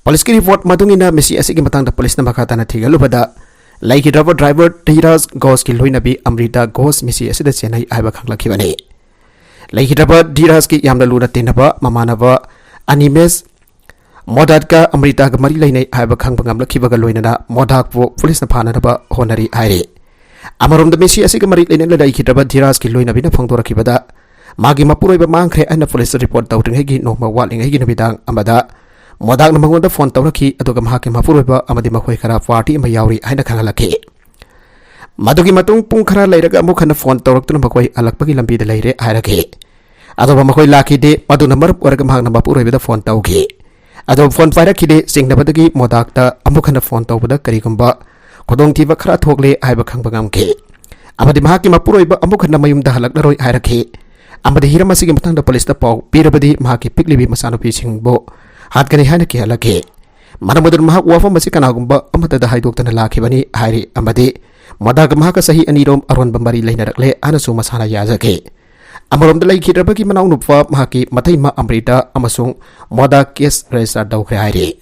ꯄꯨꯂꯤꯁꯀꯤ ꯔꯤꯄꯣꯔꯠ ꯃꯇꯨꯡ ꯏꯟꯅ, ꯃꯤꯁꯤ ꯑꯁꯤꯒꯤ ꯃꯇꯥꯡꯗ ꯄꯨꯂꯤꯁꯅ ꯃꯈꯥ ꯇꯥꯅ ꯊꯤꯒꯠꯂꯨꯕꯗ, ꯂꯩꯈꯤꯗ꯭ꯔꯕ ꯗ꯭ꯔꯥꯏꯚꯔ ꯙꯤꯔꯥꯖ ꯘꯣꯁꯀꯤ ꯂꯣꯏꯅꯕꯤ ꯑꯝꯔꯤꯇꯥ ꯘꯣꯁ ꯃꯤꯁꯤ ꯑꯁꯤꯗ ꯆꯦꯟꯅꯩ ꯍꯥꯏꯕ ꯈꯪꯂꯛꯈꯤꯕꯅꯤ꯫ ꯂꯩꯈꯤꯗ꯭ꯔꯕ ꯙꯤꯔꯥꯖꯀꯤ ꯌꯥꯝꯅ ꯂꯨꯅ ꯇꯤꯟꯅꯕ ꯃꯃꯥꯟꯅꯕ ꯑꯅꯤꯃꯦꯁ ꯃꯣꯗꯥꯠꯀ ꯑꯝꯔꯤꯇꯥꯒ ꯃꯔꯤ ꯂꯩꯅꯩ ꯍꯥꯏꯕ ꯈꯪꯕ ꯉꯝꯂꯛꯈꯤꯕꯒ ꯂꯣꯏꯅꯅ, ꯃꯣꯗꯥꯠꯄꯨ ꯄꯨꯂꯤꯁꯅ ꯐꯥꯅꯅꯕ ꯍꯣꯠꯅꯔꯤ ꯍꯥꯏꯔꯤ꯫ ꯑꯃꯔꯣꯝꯗ, ꯃꯤꯁꯤ ꯑꯁꯤꯒ ꯃꯔꯤ ꯂꯩꯅꯅ ꯂꯩꯈꯤꯗ꯭ꯔꯕ ꯙꯤꯔꯥꯖꯀꯤ ꯂꯣꯏꯅꯕꯤꯅ ꯐꯣꯡꯗꯣꯔꯛꯈꯤꯕꯗ, ꯃꯥꯒꯤ ꯃꯄꯨꯔꯣꯏꯕ ꯃꯥꯡꯈ꯭ꯔꯦ ꯍꯥꯏꯅ ꯄꯨꯂꯤꯁꯇ ꯔꯤꯄꯣꯔꯠ ꯇꯧꯗ꯭ꯔꯤꯉꯩꯒꯤ ꯅꯣꯡꯃ ꯋꯥꯠꯂꯤꯉꯩꯒꯤ ꯅꯨꯃꯤꯗꯥꯡ ꯑꯃꯗ ꯃꯣꯗꯥꯠꯅ ꯃꯉꯣꯟꯗ ꯐꯣꯟ ꯇꯧꯔꯛꯈꯤ, ꯑꯗꯨꯒ ꯃꯍꯥꯛꯀꯤ ꯃꯄꯨꯔꯣꯏꯕ ꯑꯃꯗꯤ ꯃꯈꯣꯏ ꯈꯔ ꯄꯥꯔꯇꯤ ꯑꯃ ꯌꯥꯎꯔꯤ ꯍꯥꯏꯅ ꯈꯪꯍꯜꯂꯛꯈꯤ꯫ ꯃꯗꯨꯒꯤ ꯃꯇꯨꯡ ꯄꯨꯡ ꯈꯔ ꯂꯩꯔꯒ ꯑꯃꯨꯛ ꯍꯟꯅ ꯐꯣꯟ ꯇꯧꯔꯛꯇꯨꯅ ꯃꯈꯣꯏ ꯍꯜꯂꯛꯄꯒꯤ ꯂꯝꯕꯤꯗ ꯂꯩꯔꯦ ꯍꯥꯏꯔꯛꯈꯤ꯫ ꯑꯗꯨꯕꯨ ꯃꯈꯣꯏ ꯂꯥꯛꯈꯤꯗꯦ꯫ ꯃꯗꯨꯅ ꯃꯔꯝ ꯑꯣꯏꯔꯒ ꯃꯍꯥꯛꯅ ꯃꯄꯨꯔꯣꯏꯕꯗ ꯐꯣꯟ ꯇꯧꯈꯤ꯫ ꯑꯗꯨꯕꯨ ꯐꯣꯟ ꯄꯥꯏꯔꯛꯈꯤꯗꯦ꯫ ꯆꯤꯡꯅꯕꯗꯒꯤ ꯃꯣꯗꯥꯠꯇ ꯑꯃꯨꯛ ꯍꯟꯅ ꯐꯣꯟ ꯇꯧꯕꯗ ꯀꯔꯤꯒꯨꯝꯕ ꯈꯨꯗꯣꯡꯊꯤꯕ ꯈꯔ ꯊꯣꯛꯂꯦ ꯍꯥꯏꯕ ꯈꯪꯕ ꯉꯝꯈꯤ꯫ ꯑꯃꯗꯤ ꯃꯍꯥꯛꯀꯤ ꯃꯄꯨꯔꯣꯏꯕ ꯑꯃꯨꯛ ꯍꯟꯅ ꯃꯌꯨꯝꯗ ꯍꯜꯂꯛꯂꯔꯣꯏ ꯍꯥꯏꯔꯛꯈꯤ꯫ ꯑꯃꯗꯤ ꯍꯤꯔꯝ ꯑꯁꯤꯒꯤ ꯃꯇꯥꯡꯗ ꯄꯨꯂꯤꯁꯇ ꯄꯥꯎ ꯄꯤꯔꯕꯗꯤ ꯃꯍꯥꯛꯀꯤ ꯄꯤꯛꯂꯤꯕꯤ ꯃꯆꯥꯅꯨꯄꯤꯁꯤꯡꯕꯨ ꯍꯥꯠꯀꯅꯤ ꯍꯥꯏꯅ ꯀꯤꯍꯜꯂꯛꯈꯤ꯫ ꯃꯔꯝ ꯑꯗꯨꯅ ꯃꯍꯥꯛ ꯋꯥꯐꯝ ꯑꯁꯤ ꯀꯅꯥꯒꯨꯝꯕ ꯑꯃꯠꯇꯗ ꯍꯥꯏꯗꯣꯛꯇꯅ ꯂꯥꯛꯈꯤꯕꯅꯤ ꯍꯥꯏꯔꯤ꯫ ꯑꯃꯗꯤ ꯃꯣꯗꯥꯠꯀ ꯃꯍꯥꯛꯀ ꯆꯍꯤ ꯑꯅꯤꯔꯣꯝ ꯑꯔꯣꯟꯕ ꯃꯔꯤ ꯂꯩꯅꯔꯛꯂꯦ ꯍꯥꯏꯅꯁꯨ ꯃꯁꯥꯅ ꯌꯥꯖꯈꯤ꯫ ꯑꯃꯔꯣꯝꯗ, ꯂꯩꯈꯤꯗ꯭ꯔꯕꯒꯤ ꯃꯅꯥꯎꯅꯨꯄꯥ ꯃꯍꯥꯛꯀꯤ ꯃꯇꯩꯃ ꯑꯝꯔꯤꯇꯥ ꯑꯃꯁꯨꯡ ꯃꯣꯗꯥꯠ ꯀꯦꯁ ꯔꯦꯖꯤꯁꯇꯔ ꯇꯧꯈ꯭ꯔꯦ ꯍꯥꯏꯔꯤ꯫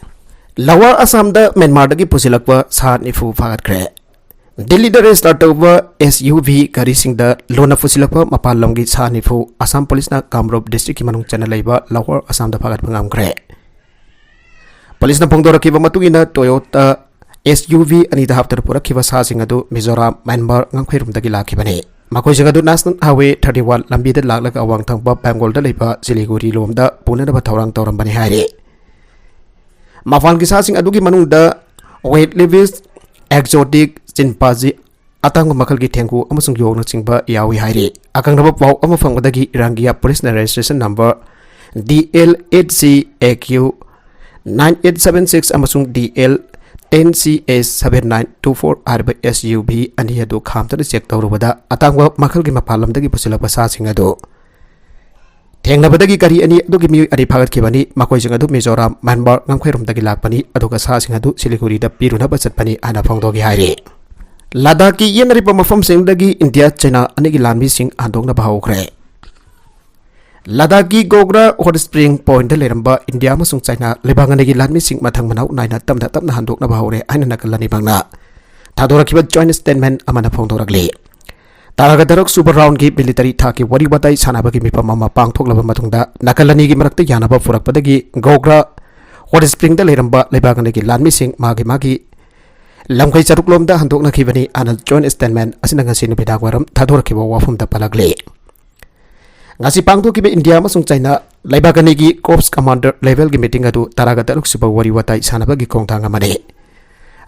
ꯂꯋꯥꯔ ꯑꯁꯥꯝꯗ ꯃ꯭ꯌꯥꯟꯃꯥꯔꯗꯒꯤ ꯄꯨꯁꯤꯜꯂꯛꯄ ꯁꯥ ꯅꯤꯐꯨ ꯐꯥꯒꯠꯈ꯭ꯔꯦ꯫ ꯗꯤꯜꯂꯤꯗ ꯔꯦꯖꯤꯁꯇꯥꯔ ꯇꯧꯕ ꯑꯦꯁ ꯌꯨ ꯚꯤ ꯒꯥꯔꯤꯁꯤꯡꯗ ꯂꯣꯟꯅ ꯄꯨꯁꯤꯜꯂꯛꯄ ꯃꯄꯥꯟ ꯂꯝꯒꯤ ꯁꯥ ꯅꯤꯐꯨ ꯑꯁꯥꯝ ꯄꯨꯂꯤꯁꯅ ꯀꯥꯝꯔꯨꯞ ꯗꯤꯁꯇ꯭ꯔꯤꯛꯀꯤ ꯃꯅꯨꯡ ꯆꯟꯅ ꯂꯩꯕ ꯂꯋꯥꯔ ꯑꯁꯥꯝꯗ ꯐꯥꯒꯠꯄ ꯉꯝꯈ꯭ꯔꯦ꯫ ꯄꯨꯂꯤꯁꯅ ꯐꯣꯡꯗꯣꯔꯛꯈꯤꯕ ꯃꯇꯨꯡ ꯏꯟꯅ, ꯇꯣꯌꯣꯇꯥ ꯑꯦꯁ ꯌꯨ ꯚꯤ ꯑꯅꯤꯗ ꯍꯥꯞꯇꯨꯅ ꯄꯨꯔꯛꯈꯤꯕ ꯁꯥꯁꯤꯡ ꯑꯗꯨ ꯃꯤꯖꯣꯔꯥꯝ ꯃ꯭ꯌꯥꯟꯃꯥꯔ ꯉꯝꯈꯩꯔꯨꯝꯗꯒꯤ ꯂꯥꯛꯈꯤꯕꯅꯤ꯫ ꯃꯈꯣꯏꯁꯤꯡ ꯑꯗꯨ ꯅꯦꯁꯅꯦꯜ ꯍꯥꯏꯋꯦ ꯊꯥꯔꯇꯤ ꯋꯥꯟ ꯂꯝꯕꯤꯗ ꯂꯥꯛꯂꯒ ꯑꯋꯥꯡ ꯊꯪꯕ ꯕꯦꯡꯒꯣꯜꯗ ꯂꯩꯕ ꯁꯤꯂꯤꯒꯨꯔꯤ ꯂꯣꯝꯗ ꯄꯨꯅꯅꯕ ꯊꯧꯔꯥꯡ ꯇꯧꯔꯝꯕꯅꯤ ꯍꯥꯏꯔꯤ꯫ ꯃꯄꯥꯟꯒꯤ ꯁꯥꯁꯤꯡ ꯑꯗꯨꯒꯤ ꯃꯅꯨꯡꯗ ꯋꯦꯠ ꯂꯤꯕꯤꯁ, ꯑꯦꯛꯖꯣꯇꯤꯛ, ꯆꯤꯟꯄꯥꯖꯤ, ꯑꯇꯥꯡꯕ ꯃꯈꯜꯒꯤ ꯊꯦꯡꯒꯨ ꯑꯃꯁꯨꯡ ꯌꯣꯡꯅꯆꯤꯡꯕ ꯌꯥꯎꯏ ꯍꯥꯏꯔꯤ꯫ ꯑꯀꯛꯅꯕ ꯄꯥꯎ ꯑꯃ ꯐꯪꯕꯗꯒꯤ ꯔꯪꯒꯤꯌꯥ ꯄꯨꯂꯤꯁꯅ registration number D L eight C A Q nine eight seven six ꯑꯃꯁꯨꯡ D L ten C S seven nine two four ꯍꯥꯏꯔꯤꯕ ꯑꯦꯁ ꯌꯨ ꯚꯤ ꯑꯅꯤ ꯑꯗꯨ ꯈꯥꯝꯗꯨꯅ ꯆꯦꯛ ꯇꯧꯔꯨꯕꯗ, ꯑꯇꯥꯡꯕ ꯃꯈꯜꯒꯤ ꯃꯄꯥꯟ ꯂꯝꯗꯒꯤ ꯄꯨꯁꯤꯜꯂꯛꯄ ꯁꯥꯁꯤꯡ ꯑꯗꯨ ꯊꯦꯡꯅꯕꯗꯒꯤ ꯒꯥꯔꯤ ꯑꯅꯤ ꯑꯗꯨꯒꯤ ꯃꯤꯑꯣꯏ ꯑꯅꯤ ꯐꯥꯒꯠꯈꯤꯕꯅꯤ꯫ ꯃꯈꯣꯏꯁꯤꯡ ꯑꯗꯨ ꯃꯤꯖꯣꯔꯥꯝ ꯃ꯭ꯌꯥꯟꯃꯥꯔ ꯉꯝꯈꯩꯔꯣꯝꯗꯒꯤ ꯂꯥꯛꯄꯅꯤ, ꯑꯗꯨꯒ ꯁꯥꯁꯤꯡ ꯑꯗꯨ ꯁꯤꯂꯤꯒꯨꯔꯤꯗ ꯄꯤꯔꯨꯅꯕ ꯆꯠꯄꯅꯤ ꯍꯥꯏꯅ ꯐꯣꯡꯗꯣꯛꯈꯤ ꯍꯥꯏꯔꯤ꯫ ꯂꯗꯥꯈꯀꯤ ꯌꯦꯠꯅꯔꯤꯕ ꯃꯐꯝꯁꯤꯡꯗꯒꯤ ꯏꯟꯗꯤꯌꯥ ꯆꯩꯅꯥ ꯑꯅꯤꯒꯤ ꯂꯥꯟꯃꯤꯁꯤꯡ ꯍꯟꯗꯣꯛꯅꯕ ꯍꯧꯈ꯭ꯔꯦ꯫ ꯂꯗꯥꯈꯀꯤ ꯒꯣꯒ꯭ꯔꯥ ꯍꯣꯠ ꯁ꯭ꯄ꯭ꯔꯤꯡ ꯄꯣꯏꯟꯠꯇ ꯂꯩꯔꯝꯕ ꯏꯟꯗꯤꯌꯥ ꯑꯃꯁꯨꯡ ꯆꯩꯅꯥ ꯂꯩꯕꯥꯛ ꯑꯅꯤꯒꯤ ꯂꯥꯟꯃꯤꯁꯤꯡ ꯃꯊꯪ ꯃꯅꯥꯎ ꯅꯥꯏꯅ ꯇꯞꯅ ꯇꯞꯅ ꯍꯟꯗꯣꯛꯅꯕ ꯍꯧꯔꯦ ꯍꯥꯏꯅ ꯅꯥꯀꯜ ꯑꯅꯤꯃꯛꯅ ꯊꯥꯗꯣꯔꯛꯈꯤꯕ ꯖꯣꯏꯟꯠ ꯁ꯭ꯇꯦꯠꯃꯦꯟꯠ ꯑꯃꯅ ꯐꯣꯡꯗꯣꯔꯛꯂꯤ꯫ ꯇꯔꯥꯒ ꯇꯔꯨꯛ ꯁꯨꯕ ꯔꯥꯎꯟꯒꯤ ꯃꯤꯂꯤꯇꯔꯤ ꯊꯥꯛꯀꯤ ꯋꯥꯔꯤ ꯋꯥꯇꯥꯏ ꯁꯥꯟꯅꯕꯒꯤ ꯃꯤꯐꯝ ꯑꯃ ꯄꯥꯡꯊꯣꯛꯂꯕ ꯃꯇꯨꯡꯗ, ꯅꯥꯀꯜ ꯑꯅꯤꯒꯤ ꯃꯔꯛꯇ ꯌꯥꯅꯕ ꯄꯨꯔꯛꯄꯗꯒꯤ ꯒꯣꯒ꯭ꯔꯥ ꯍꯣꯠ ꯁ꯭ꯄ꯭ꯔꯤꯡꯗ ꯂꯩꯔꯝꯕ ꯂꯩꯕꯥꯛ ꯑꯅꯤꯒꯤ ꯂꯥꯟꯃꯤꯁꯤꯡ ꯃꯥꯒꯤ ꯃꯥꯒꯤ ꯂꯝꯈꯩ ꯆꯔꯨꯛꯂꯣꯝꯗ ꯍꯟꯗꯣꯛꯅꯈꯤꯕꯅꯤ ꯍꯥꯏꯅ ꯖꯣꯏꯟꯠ ꯁ꯭ꯇꯦꯠꯃꯦꯟꯠ ꯑꯁꯤꯅ ꯉꯁꯤ ꯅꯨꯃꯤꯗꯥꯡ ꯋꯥꯏꯔꯝ ꯊꯥꯗꯣꯔꯛꯈꯤꯕ ꯋꯥꯐꯝꯗ ꯄꯜꯂꯛꯂꯤ꯫ ꯉꯁꯤ ꯄꯥꯡꯊꯣꯛꯈꯤꯕ ꯏꯟꯗꯤꯌꯥ ꯑꯃꯁꯨꯡ ꯆꯩꯅꯥ ꯂꯩꯕꯥꯛ ꯑꯅꯤꯒꯤ ꯀꯣꯔꯞꯁ ꯀꯃꯥꯟꯗꯔ ꯂꯦꯚꯦꯜꯒꯤ ꯃꯤꯇꯤꯡ ꯑꯗꯨ ꯇꯔꯥꯒ ꯇꯔꯨꯛ ꯁꯨꯕ ꯋꯥꯔꯤ ꯋꯥꯇꯥꯏ ꯁꯥꯟꯅꯕꯒꯤ ꯈꯣꯡꯊꯥꯡ ꯑꯃꯅꯤ꯫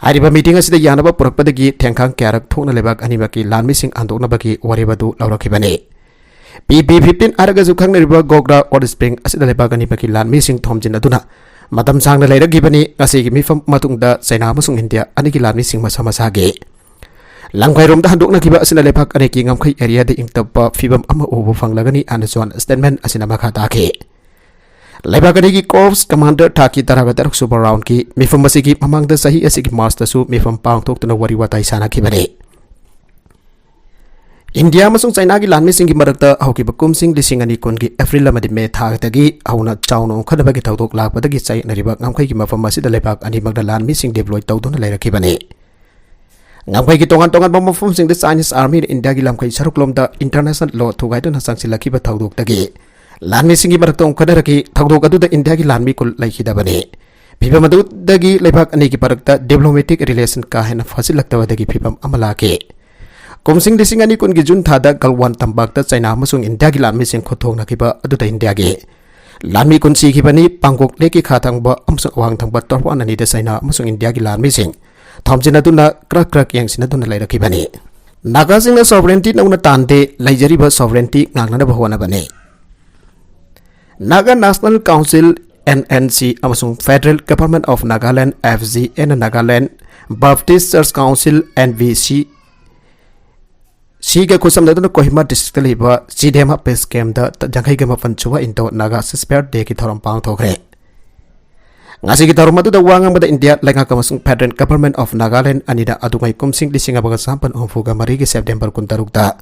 ꯍꯥꯏꯔꯤꯕ ꯃꯤꯇꯤꯡ ꯑꯁꯤꯗ ꯌꯥꯅꯕ ꯄꯨꯔꯛꯄꯗꯒꯤ ꯊꯦꯡꯈꯥꯡ ꯀꯌꯥꯔꯛ ꯊꯣꯛꯅ ꯂꯩꯕꯥꯛ ꯑꯅꯤꯃꯛꯀꯤ ꯂꯥꯟꯃꯤꯁꯤꯡ ꯍꯟꯗꯣꯛꯅꯕꯒꯤ ꯋꯥꯔꯦꯞ ꯑꯗꯨ ꯂꯧꯔꯛꯈꯤꯕꯅꯤ꯫ ꯄꯤ ꯕꯤ ꯐꯤꯐꯇꯤꯟ ꯍꯥꯏꯔꯒꯁꯨ ꯈꯪꯅꯔꯤꯕ ꯒꯣꯒ꯭ꯔꯥ ꯍꯣꯠ ꯁ꯭ꯄ꯭ꯔꯤꯡ ꯑꯁꯤꯗ ꯂꯩꯕꯥꯛ ꯑꯅꯤꯃꯛꯀꯤ ꯂꯥꯟꯃꯤꯁꯤꯡ ꯊꯣꯝꯖꯤꯟꯅꯗꯨꯅ ꯃꯇꯝ ꯁꯥꯡꯅ ꯂꯩꯔꯛꯈꯤꯕꯅꯤ꯫ ꯉꯁꯤꯒꯤ ꯃꯤꯐꯝ ꯃꯇꯨꯡꯗ ꯆꯩꯅꯥ ꯑꯃꯁꯨꯡ ꯏꯟꯗꯤꯌꯥ ꯑꯅꯤꯒꯤ ꯂꯥꯟꯃꯤꯁꯤꯡ ꯃꯁꯥ ꯃꯁꯥꯒꯤ ꯂꯝꯈꯩꯔꯣꯝꯗ ꯍꯟꯗꯣꯛꯅꯈꯤꯕ ꯑꯁꯤꯅ ꯂꯩꯕꯥꯛ ꯑꯅꯤꯒꯤ ꯉꯝꯈꯩ ꯑꯦꯔꯤꯌꯥꯗ ꯏꯪ ꯇꯞꯄ ꯐꯤꯕꯝ ꯑꯃ ꯎꯕ ꯐꯪꯂꯒꯅꯤ ꯍꯥꯏꯅ ꯖꯣꯏꯟꯠ ꯁ꯭ꯇꯦꯠꯃꯦꯟꯠ ꯑꯁꯤꯅ ꯃꯈꯥ ꯇꯥꯈꯤ꯫ ꯂꯩꯕꯥꯛ ꯑꯅꯤꯒꯤ ꯀꯣꯔꯞꯁ ꯀꯃꯥꯟꯗꯔ ꯊꯥꯛꯀꯤ ꯇꯔꯥꯒ ꯇꯔꯨꯛ ꯁꯨꯕ ꯔꯥꯎꯟꯒꯤ ꯃꯤꯐꯝ ꯑꯁꯤꯒꯤ ꯃꯃꯥꯡꯗ ꯆꯍꯤ ꯑꯁꯤꯒꯤ ꯃꯥꯔꯆꯇꯁꯨ ꯃꯤꯐꯝ ꯄꯥꯡꯊꯣꯛꯇꯨꯅ ꯋꯥꯔꯤ ꯋꯥꯇꯥꯏ ꯁꯥꯟꯅꯈꯤꯕꯅꯤ꯫ ꯏꯟꯗꯤꯌꯥ ꯑꯃꯁꯨꯡ ꯆꯥꯏꯅꯥꯒꯤ ꯂꯥꯟꯃꯤꯁꯤꯡꯒꯤ ꯃꯔꯛꯇ ꯍꯧꯈꯤꯕ ꯀꯨꯝꯁꯤꯡ ꯂꯤꯁꯤꯡ ꯑꯅꯤ ꯀꯨꯟꯒꯤ ꯑꯦꯄ꯭ꯔꯤꯜ ꯑꯃꯗꯤ ꯃꯦ ꯊꯥꯗꯒꯤ ꯍꯧꯅ ꯆꯥꯎꯅ ꯎꯪꯈꯠꯅꯕꯒꯤ ꯊꯧꯗꯣꯛ ꯂꯥꯛꯄꯗꯒꯤ ꯆꯌꯦꯠꯅꯔꯤꯕ ꯉꯝꯈꯩꯒꯤ ꯃꯐꯝ ꯑꯁꯤꯗ ꯂꯩꯕꯥꯛ ꯑꯅꯤꯃꯛꯅ ꯂꯥꯟꯃꯤꯁꯤꯡ deploy ꯇꯧꯗꯨꯅ ꯂꯩꯔꯛꯈꯤꯕꯅꯤ꯫ ꯉꯝꯈꯩꯒꯤ ꯇꯣꯉꯥꯟ ꯇꯣꯉꯥꯟꯕ ꯃꯐꯝꯁꯤꯡꯗ Chinese Armyꯅ ꯏꯟꯗꯤꯌꯥꯒꯤ ꯂꯝꯈꯩ ꯁꯔꯨꯛꯂꯣꯝꯗ international law ꯊꯨꯒꯥꯏꯗꯨꯅ ꯆꯪꯁꯤꯜꯂꯛꯈꯤꯕ ꯊꯧꯗꯣꯛꯇꯒꯤ ꯂꯥꯟꯃꯤꯁꯤꯡꯒꯤ ꯃꯔꯛꯇ ꯎꯪꯈꯠꯅꯔꯛꯈꯤ꯫ ꯊꯧꯗꯣꯛ ꯑꯗꯨꯗ ꯏꯟꯗꯤꯌꯥꯒꯤ ꯂꯥꯟꯃꯤ ꯀꯨꯜ ꯂꯩꯈꯤꯗꯕꯅꯤ꯫ ꯐꯤꯚꯝ ꯑꯗꯨꯗꯒꯤ ꯂꯩꯕꯥꯛ ꯑꯅꯤꯒꯤ ꯃꯔꯛꯇ diplomatic relation ꯀꯥ ꯍꯦꯟꯅ ꯐꯒꯠꯂꯛꯇꯕꯗꯒꯤ ꯐꯤꯚꯝ ꯑꯃ ꯂꯥꯛꯈꯤ꯫ ꯀꯨꯝꯁꯤꯡ ꯂꯤꯁꯤꯡ ꯑꯅꯤ ꯀꯨꯟꯒꯤ ꯖꯨꯟ ꯊꯥꯗ ꯒꯜꯋꯥꯟ ꯇꯝꯄꯥꯛꯇ ꯆꯥꯏꯅꯥ ꯑꯃꯁꯨꯡ ꯏꯟꯗꯤꯌꯥꯒꯤ ꯂꯥꯟꯃꯤꯁꯤꯡ ꯈꯨꯠꯊꯣꯛꯅꯈꯤꯕ ꯑꯗꯨꯗ ꯏꯟꯗꯤꯌꯥꯒꯤ ꯂꯥꯟꯃꯤ ꯀꯨꯟ ꯁꯤꯈꯤꯕꯅꯤ꯫ ꯄꯥꯡꯒꯣꯛ ꯂꯦꯛꯀꯤ ꯈꯥ ꯊꯪꯕ ꯑꯃꯁꯨꯡ ꯑꯋꯥꯡ ꯊꯪꯕ ꯇꯣꯔꯕꯥꯟ ꯑꯅꯤꯗ ꯆꯥꯏꯅꯥ ꯑꯃꯁꯨꯡ ꯏꯟꯗꯤꯌꯥꯒꯤ ꯂꯥꯟꯃꯤꯁꯤꯡ ꯊꯣꯝꯖꯤꯟꯅꯗꯨꯅ ꯀ꯭ꯔꯛ ꯀ꯭ꯔꯛ ꯌꯦꯡꯁꯤꯟꯅꯗꯨꯅ ꯂꯩꯔꯛꯈꯤꯕꯅꯤ꯫ ꯅꯥꯒꯥꯁꯤꯡꯅ sovereignty ꯅꯧꯅ ꯇꯥꯟꯗꯦ, ꯂꯩꯖꯔꯤꯕ sovereignty ꯉꯥꯛꯅꯅꯕ ꯍꯣꯠꯅꯕꯅꯤ꯫ Naga National Council, N N C, ꯑꯃꯁꯨꯡ Federal Government of Nagaland, F G N, Nagaland Baptist Church Council, N B C, ꯁꯤꯒ ꯈꯨꯠꯁꯝꯅꯗꯨꯅ ꯀꯣꯍꯤꯃꯥ districtꯇ ꯂꯩꯕ ꯆꯤꯗꯦꯝ base campꯇ ꯌꯥꯡꯈꯩꯒ ꯃꯥꯄꯟ ꯁꯨꯕ Indo-Naga Ceasefire Dayꯒꯤ ꯊꯧꯔꯝ ꯄꯥꯡꯊꯣꯛꯈ꯭ꯔꯦ꯫ ꯉꯁꯤꯒꯤ ꯊꯧꯔꯝ ꯑꯗꯨꯗ ꯋꯥ ꯉꯥꯡꯕꯗ ꯏꯟꯗꯤꯌꯥ ꯂꯩꯉꯥꯛ ꯑꯃꯁꯨꯡ Federal Government of Nagaland ꯑꯅꯤꯅ ꯑꯗꯨꯉꯩ ꯀꯨꯝꯁꯤꯡ ꯂꯤꯁꯤꯡ ꯑꯃꯒ ꯆꯥꯃꯥꯄꯟ ꯍꯨꯝꯐꯨꯒ ꯃꯔꯤꯒꯤ September ꯀꯨꯟꯇꯔꯨꯛꯇ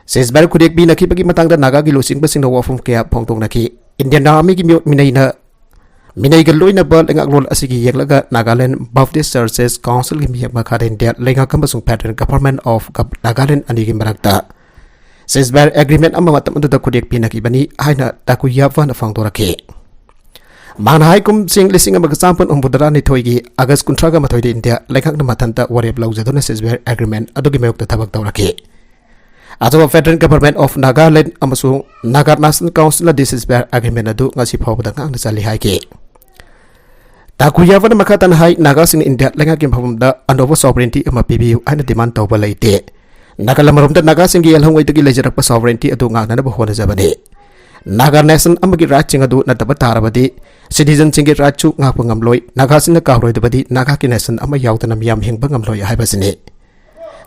ceasefire ꯈꯨꯗꯦꯛ ꯄꯤꯅꯈꯤꯕꯒꯤ ꯃꯇꯥꯡꯗ ꯅꯥꯒꯥꯒꯤ ꯂꯨꯆꯤꯡꯕꯁꯤꯡꯅ ꯋꯥꯐꯝ ꯀꯌꯥ ꯐꯣꯡꯗꯣꯛꯅꯈꯤ꯫ Indian Armyꯒꯤ ꯃꯤꯑꯣ-, ꯃꯤꯅꯩꯅ, ꯃꯤꯅꯩꯒ ꯂꯣꯏꯅꯕ ꯂꯩꯉꯥꯛꯂꯣꯟ ꯑꯁꯤꯒꯤ ꯌꯦꯡꯂꯒ Nagaland Baptist Churches Councilꯒꯤ ꯃꯤꯍꯦꯞ ꯃꯈꯥꯗ ꯏꯟꯗꯤꯌꯥ ꯂꯩꯉꯥꯛ ꯑꯃꯁꯨꯡ Federal Government of Gov-, Nagaland ꯑꯅꯤꯒꯤ ꯃꯔꯛꯇ ceasefire agreement ꯑꯃ ꯃꯇꯝ ꯑꯗꯨꯗ ꯈꯨꯗꯦꯛ ꯄꯤꯅꯈꯤꯕꯅꯤ ꯍꯥꯏꯅ ꯇꯥꯀꯨꯌꯥꯕꯥꯅ ꯐꯣꯡꯗꯣꯔꯛꯈꯤ꯫ ꯃꯍꯥꯛꯅ ꯍꯥꯏ ꯀꯨꯝꯁꯤꯡ ꯂꯤꯁꯤꯡ ꯑꯃꯒ ꯆꯥꯃꯥꯄꯟ ꯍꯨꯝꯐꯨꯇꯔꯥꯅꯤꯊꯣꯏꯒꯤ August ꯀꯨꯟꯊ꯭ꯔꯥꯒ ꯃꯥꯊꯣꯏꯗ ꯏꯟꯗꯤꯌꯥ ꯂꯩꯉꯥꯛꯅ ꯃꯊꯟꯇ ꯋꯥꯔꯦꯞ ꯂꯧꯖꯗꯨꯅ ceasefire agreement ꯑꯗꯨꯒꯤ ꯃꯥꯌꯣꯛꯇ ꯊꯕꯛ ꯇꯧꯔꯛꯈꯤ꯫ ꯑꯗꯨꯒ Federal Government of Nagaland ꯑꯃꯁꯨꯡ Naga National Councilꯅ ceasefire agreement ꯑꯗꯨ ꯉꯁꯤ ꯐꯥꯎꯕꯗ ꯉꯥꯛꯅ ꯆꯠꯂꯤ ꯍꯥꯏꯈꯤ꯫ ꯇꯥꯀꯨꯌꯥꯕꯥꯅ ꯃꯈꯥ ꯇꯥꯅ ꯍꯥꯏ, ꯅꯥꯒꯥꯁꯤꯡꯅ ꯏꯟꯗꯤꯌꯥ ꯂꯩꯉꯥꯛꯀꯤ ꯃꯐꯝꯗ ꯑꯅꯧꯕ sovereignty ꯑꯃ ꯄꯤꯕꯤꯌꯨ ꯍꯥꯏꯅ demand ꯇꯧꯕ ꯂꯩꯇꯦ꯫ ꯅꯥꯒꯥ ꯂꯝꯔꯣꯝꯗ ꯅꯥꯒꯥꯁꯤꯡꯒꯤ ꯌꯦꯜꯍꯧꯉꯩꯗꯒꯤ ꯂꯩꯖꯔꯛꯄ sovereignty ꯑꯗꯨ ꯉꯥꯛꯅꯅꯕ ꯍꯣꯠꯅꯖꯕꯅꯤ꯫ ꯅꯥꯒꯥ nation ꯑꯃꯒꯤ rightꯁꯤꯡ ꯑꯗꯨ ꯅꯠꯇꯕ ꯇꯥꯔꯕꯗꯤ citizenꯁꯤꯡꯒꯤ rightꯁꯨ ꯉꯥꯛꯄ ꯉꯝꯂꯣꯏ꯫ ꯅꯥꯒꯥꯁꯤꯡꯅ ꯀꯥꯎꯔꯣꯏꯗꯕꯗꯤ ꯅꯥꯒꯥꯒꯤ nation ꯑꯃ ꯌꯥꯎꯗꯅ ꯃꯤꯌꯥꯝ ꯍꯤꯡꯕ ꯉꯝꯂꯣꯏ ꯍꯥꯏꯕꯁꯤꯅꯤ꯫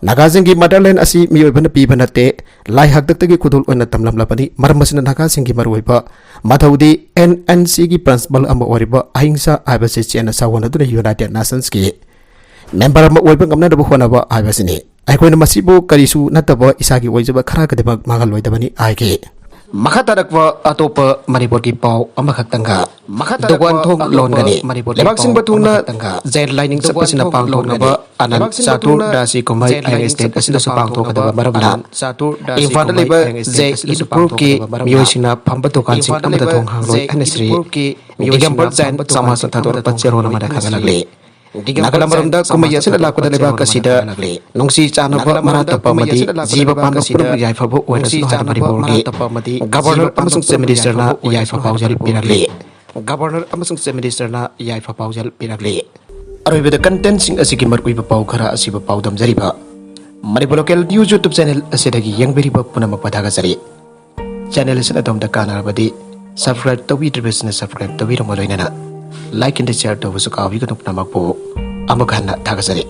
ꯅꯥꯒꯥꯁꯤꯡꯒꯤ motherland ꯑꯁꯤ ꯃꯤꯑꯣꯏꯕꯅ ꯄꯤꯕ ꯅꯠꯇꯦ, ꯂꯥꯏ ꯍꯥꯛꯇꯛꯇꯒꯤ ꯈꯨꯗꯣꯜ ꯑꯣꯏꯅ ꯇꯝꯂꯝꯂꯕꯅꯤ꯫ ꯃꯔꯝ ꯑꯁꯤꯅ ꯅꯥꯒꯥꯁꯤꯡꯒꯤ ꯃꯔꯨꯑꯣꯏꯕ ꯃꯊꯧꯗꯤ N N Cꯒꯤ principle ꯑꯃ ꯑꯣꯏꯔꯤꯕ ꯑꯍꯤꯡꯁꯥ ꯍꯥꯏꯕꯁꯤ ꯆꯦꯠꯅ ꯁꯥꯒꯣꯟꯅꯗꯨꯅ United Nationsꯀꯤ member ꯑꯃ ꯑꯣꯏꯕ ꯉꯝꯅꯅꯕ ꯍꯣꯠꯅꯕ ꯍꯥꯏꯕꯁꯤꯅꯤ꯫ ꯑꯩꯈꯣꯏꯅ ꯃꯁꯤꯕꯨ ꯀꯔꯤꯁꯨ ꯅꯠꯇꯕ ꯏꯁꯥꯒꯤ ꯑꯣꯏꯖꯕ ꯈꯔ ꯈꯛꯇꯃꯛ ꯃꯥꯡꯍꯜꯂꯣꯏꯗꯕꯅꯤ ꯍꯥꯏꯈꯤ꯫ ꯃꯈꯥ ꯇꯥꯔꯛꯄ ꯑꯇꯣꯞꯄ ꯃꯅꯤꯄꯨꯔꯒꯤ ꯄꯥꯎ ꯑꯃꯈꯛꯇꯪꯒ꯫ ꯗꯨꯀꯥꯟ ꯊꯣꯡ ꯂꯣꯟꯒꯅꯤ꯫ ꯂꯩꯕꯥꯛ ꯁꯤꯟꯕ ꯊꯨꯡꯅ ꯖꯦ ꯂꯥꯏꯅꯤꯡ ꯆꯠꯄꯁꯤꯅ ꯄꯥꯡꯊꯣꯛꯅꯕ ꯑꯅꯟ ꯆꯥꯇꯨꯔ ꯗꯥꯁꯤ ꯀꯨꯝꯍꯩ ꯍꯌꯦꯡ ꯁ꯭ꯇꯦꯠ ꯑꯁꯤꯗꯁꯨ ꯄꯥꯡꯊꯣꯛꯀꯗꯕ ꯃꯔꯝꯅ ꯏꯝꯐꯥꯜꯗ ꯂꯩꯕ ꯖꯦ ꯏꯟ ꯒ꯭ꯔꯨꯞꯀꯤ ꯃꯤꯑꯣꯏꯁꯤꯡꯅ ꯐꯝꯕ ꯗꯨꯀꯥꯟꯁꯤꯡ ꯑꯃꯗ ꯊꯣꯡ ꯍꯥꯡꯂꯣꯏ ꯍꯥꯏꯅ ꯁ꯭ꯔꯤ ꯗꯤꯒꯝꯕꯔ ꯖꯩꯟ ꯁꯃꯥꯖꯅ ꯊꯥꯗꯣꯔꯛꯄ ꯆꯦꯔꯣꯜ ꯑꯃꯗ ꯈꯪꯍꯜꯂꯛꯂꯤ꯫ ꯗꯤꯒꯝꯕꯔ ꯖꯩꯟ ꯀꯨꯝꯍꯩ ꯑꯁꯤꯗ ꯂꯥꯛꯄꯗ ꯂꯩꯕꯥꯛ ꯑꯁꯤꯗ ꯅꯨꯡꯁꯤ ꯆꯥꯟꯅꯕ ꯃꯔꯥ ꯇꯞꯄ ꯑꯃꯗꯤ ꯖꯤꯕ ꯄꯥꯟꯕ ꯄꯨꯝꯅꯃꯛ ꯌꯥꯏꯐꯕ ꯑꯣꯏꯔꯁꯅꯨ ꯍꯥꯏꯅ ꯃꯅꯤꯄꯨꯔꯒꯤ ꯒꯕꯔꯅꯔ ꯑꯃꯁꯨꯡ ꯆꯤꯐ ꯃꯤꯅꯤꯁꯇꯔꯅ ꯌꯥꯏꯐ ꯄꯥꯎꯖꯦꯜ ꯄꯤꯔꯛꯂꯤ꯫ ꯒꯕꯔꯅꯔ ꯑꯃꯁꯨꯡ ꯆꯤꯐ ꯃꯤꯅꯤꯁꯇꯔꯅ ꯌꯥꯏꯐ ꯄꯥꯎꯖꯦꯜ ꯄꯤꯔꯛꯂꯤ꯫ ꯑꯔꯣꯏꯕꯗ ꯀꯟꯇꯦꯟꯁꯤꯡ ꯑꯁꯤꯒꯤ ꯃꯔꯨꯑꯣꯏꯕ ꯄꯥꯎ ꯈꯔ ꯑꯁꯤꯕꯨ ꯄꯥꯎꯗꯝꯖꯔꯤꯕ Manipur local news YouTube channel ꯑꯁꯤꯗꯒꯤ ꯌꯦꯡꯕꯤꯔꯤꯕ ꯄꯨꯝꯅꯃꯛꯄꯨ ꯊꯥꯒꯠꯆꯔꯤ꯫ ꯆꯦꯅꯦꯜ ꯑꯁꯤꯅ ꯑꯗꯣꯝꯗ ꯀꯥꯟꯅꯔꯕꯗꯤ ꯁꯕꯁꯀ꯭ꯔꯥꯏꯕ ꯇꯧꯕꯤꯗ꯭ꯔꯤꯕꯁꯤꯡꯅ ꯁꯕꯁꯀ꯭ꯔꯥꯏꯕ ꯇꯧꯕꯤꯔꯝꯕ ꯂꯣꯏꯅꯅ ꯂꯥꯏꯛ ꯑꯦꯟ ꯁꯤꯌꯔ ꯇꯧꯕꯁꯨ ꯀꯥꯎꯕꯤꯒꯅꯨ꯫ ꯄꯨꯝꯅꯃꯛꯄꯨ ꯑꯃꯨꯛ ꯍꯟꯅ ꯊꯥꯒꯠꯆꯔꯤ꯫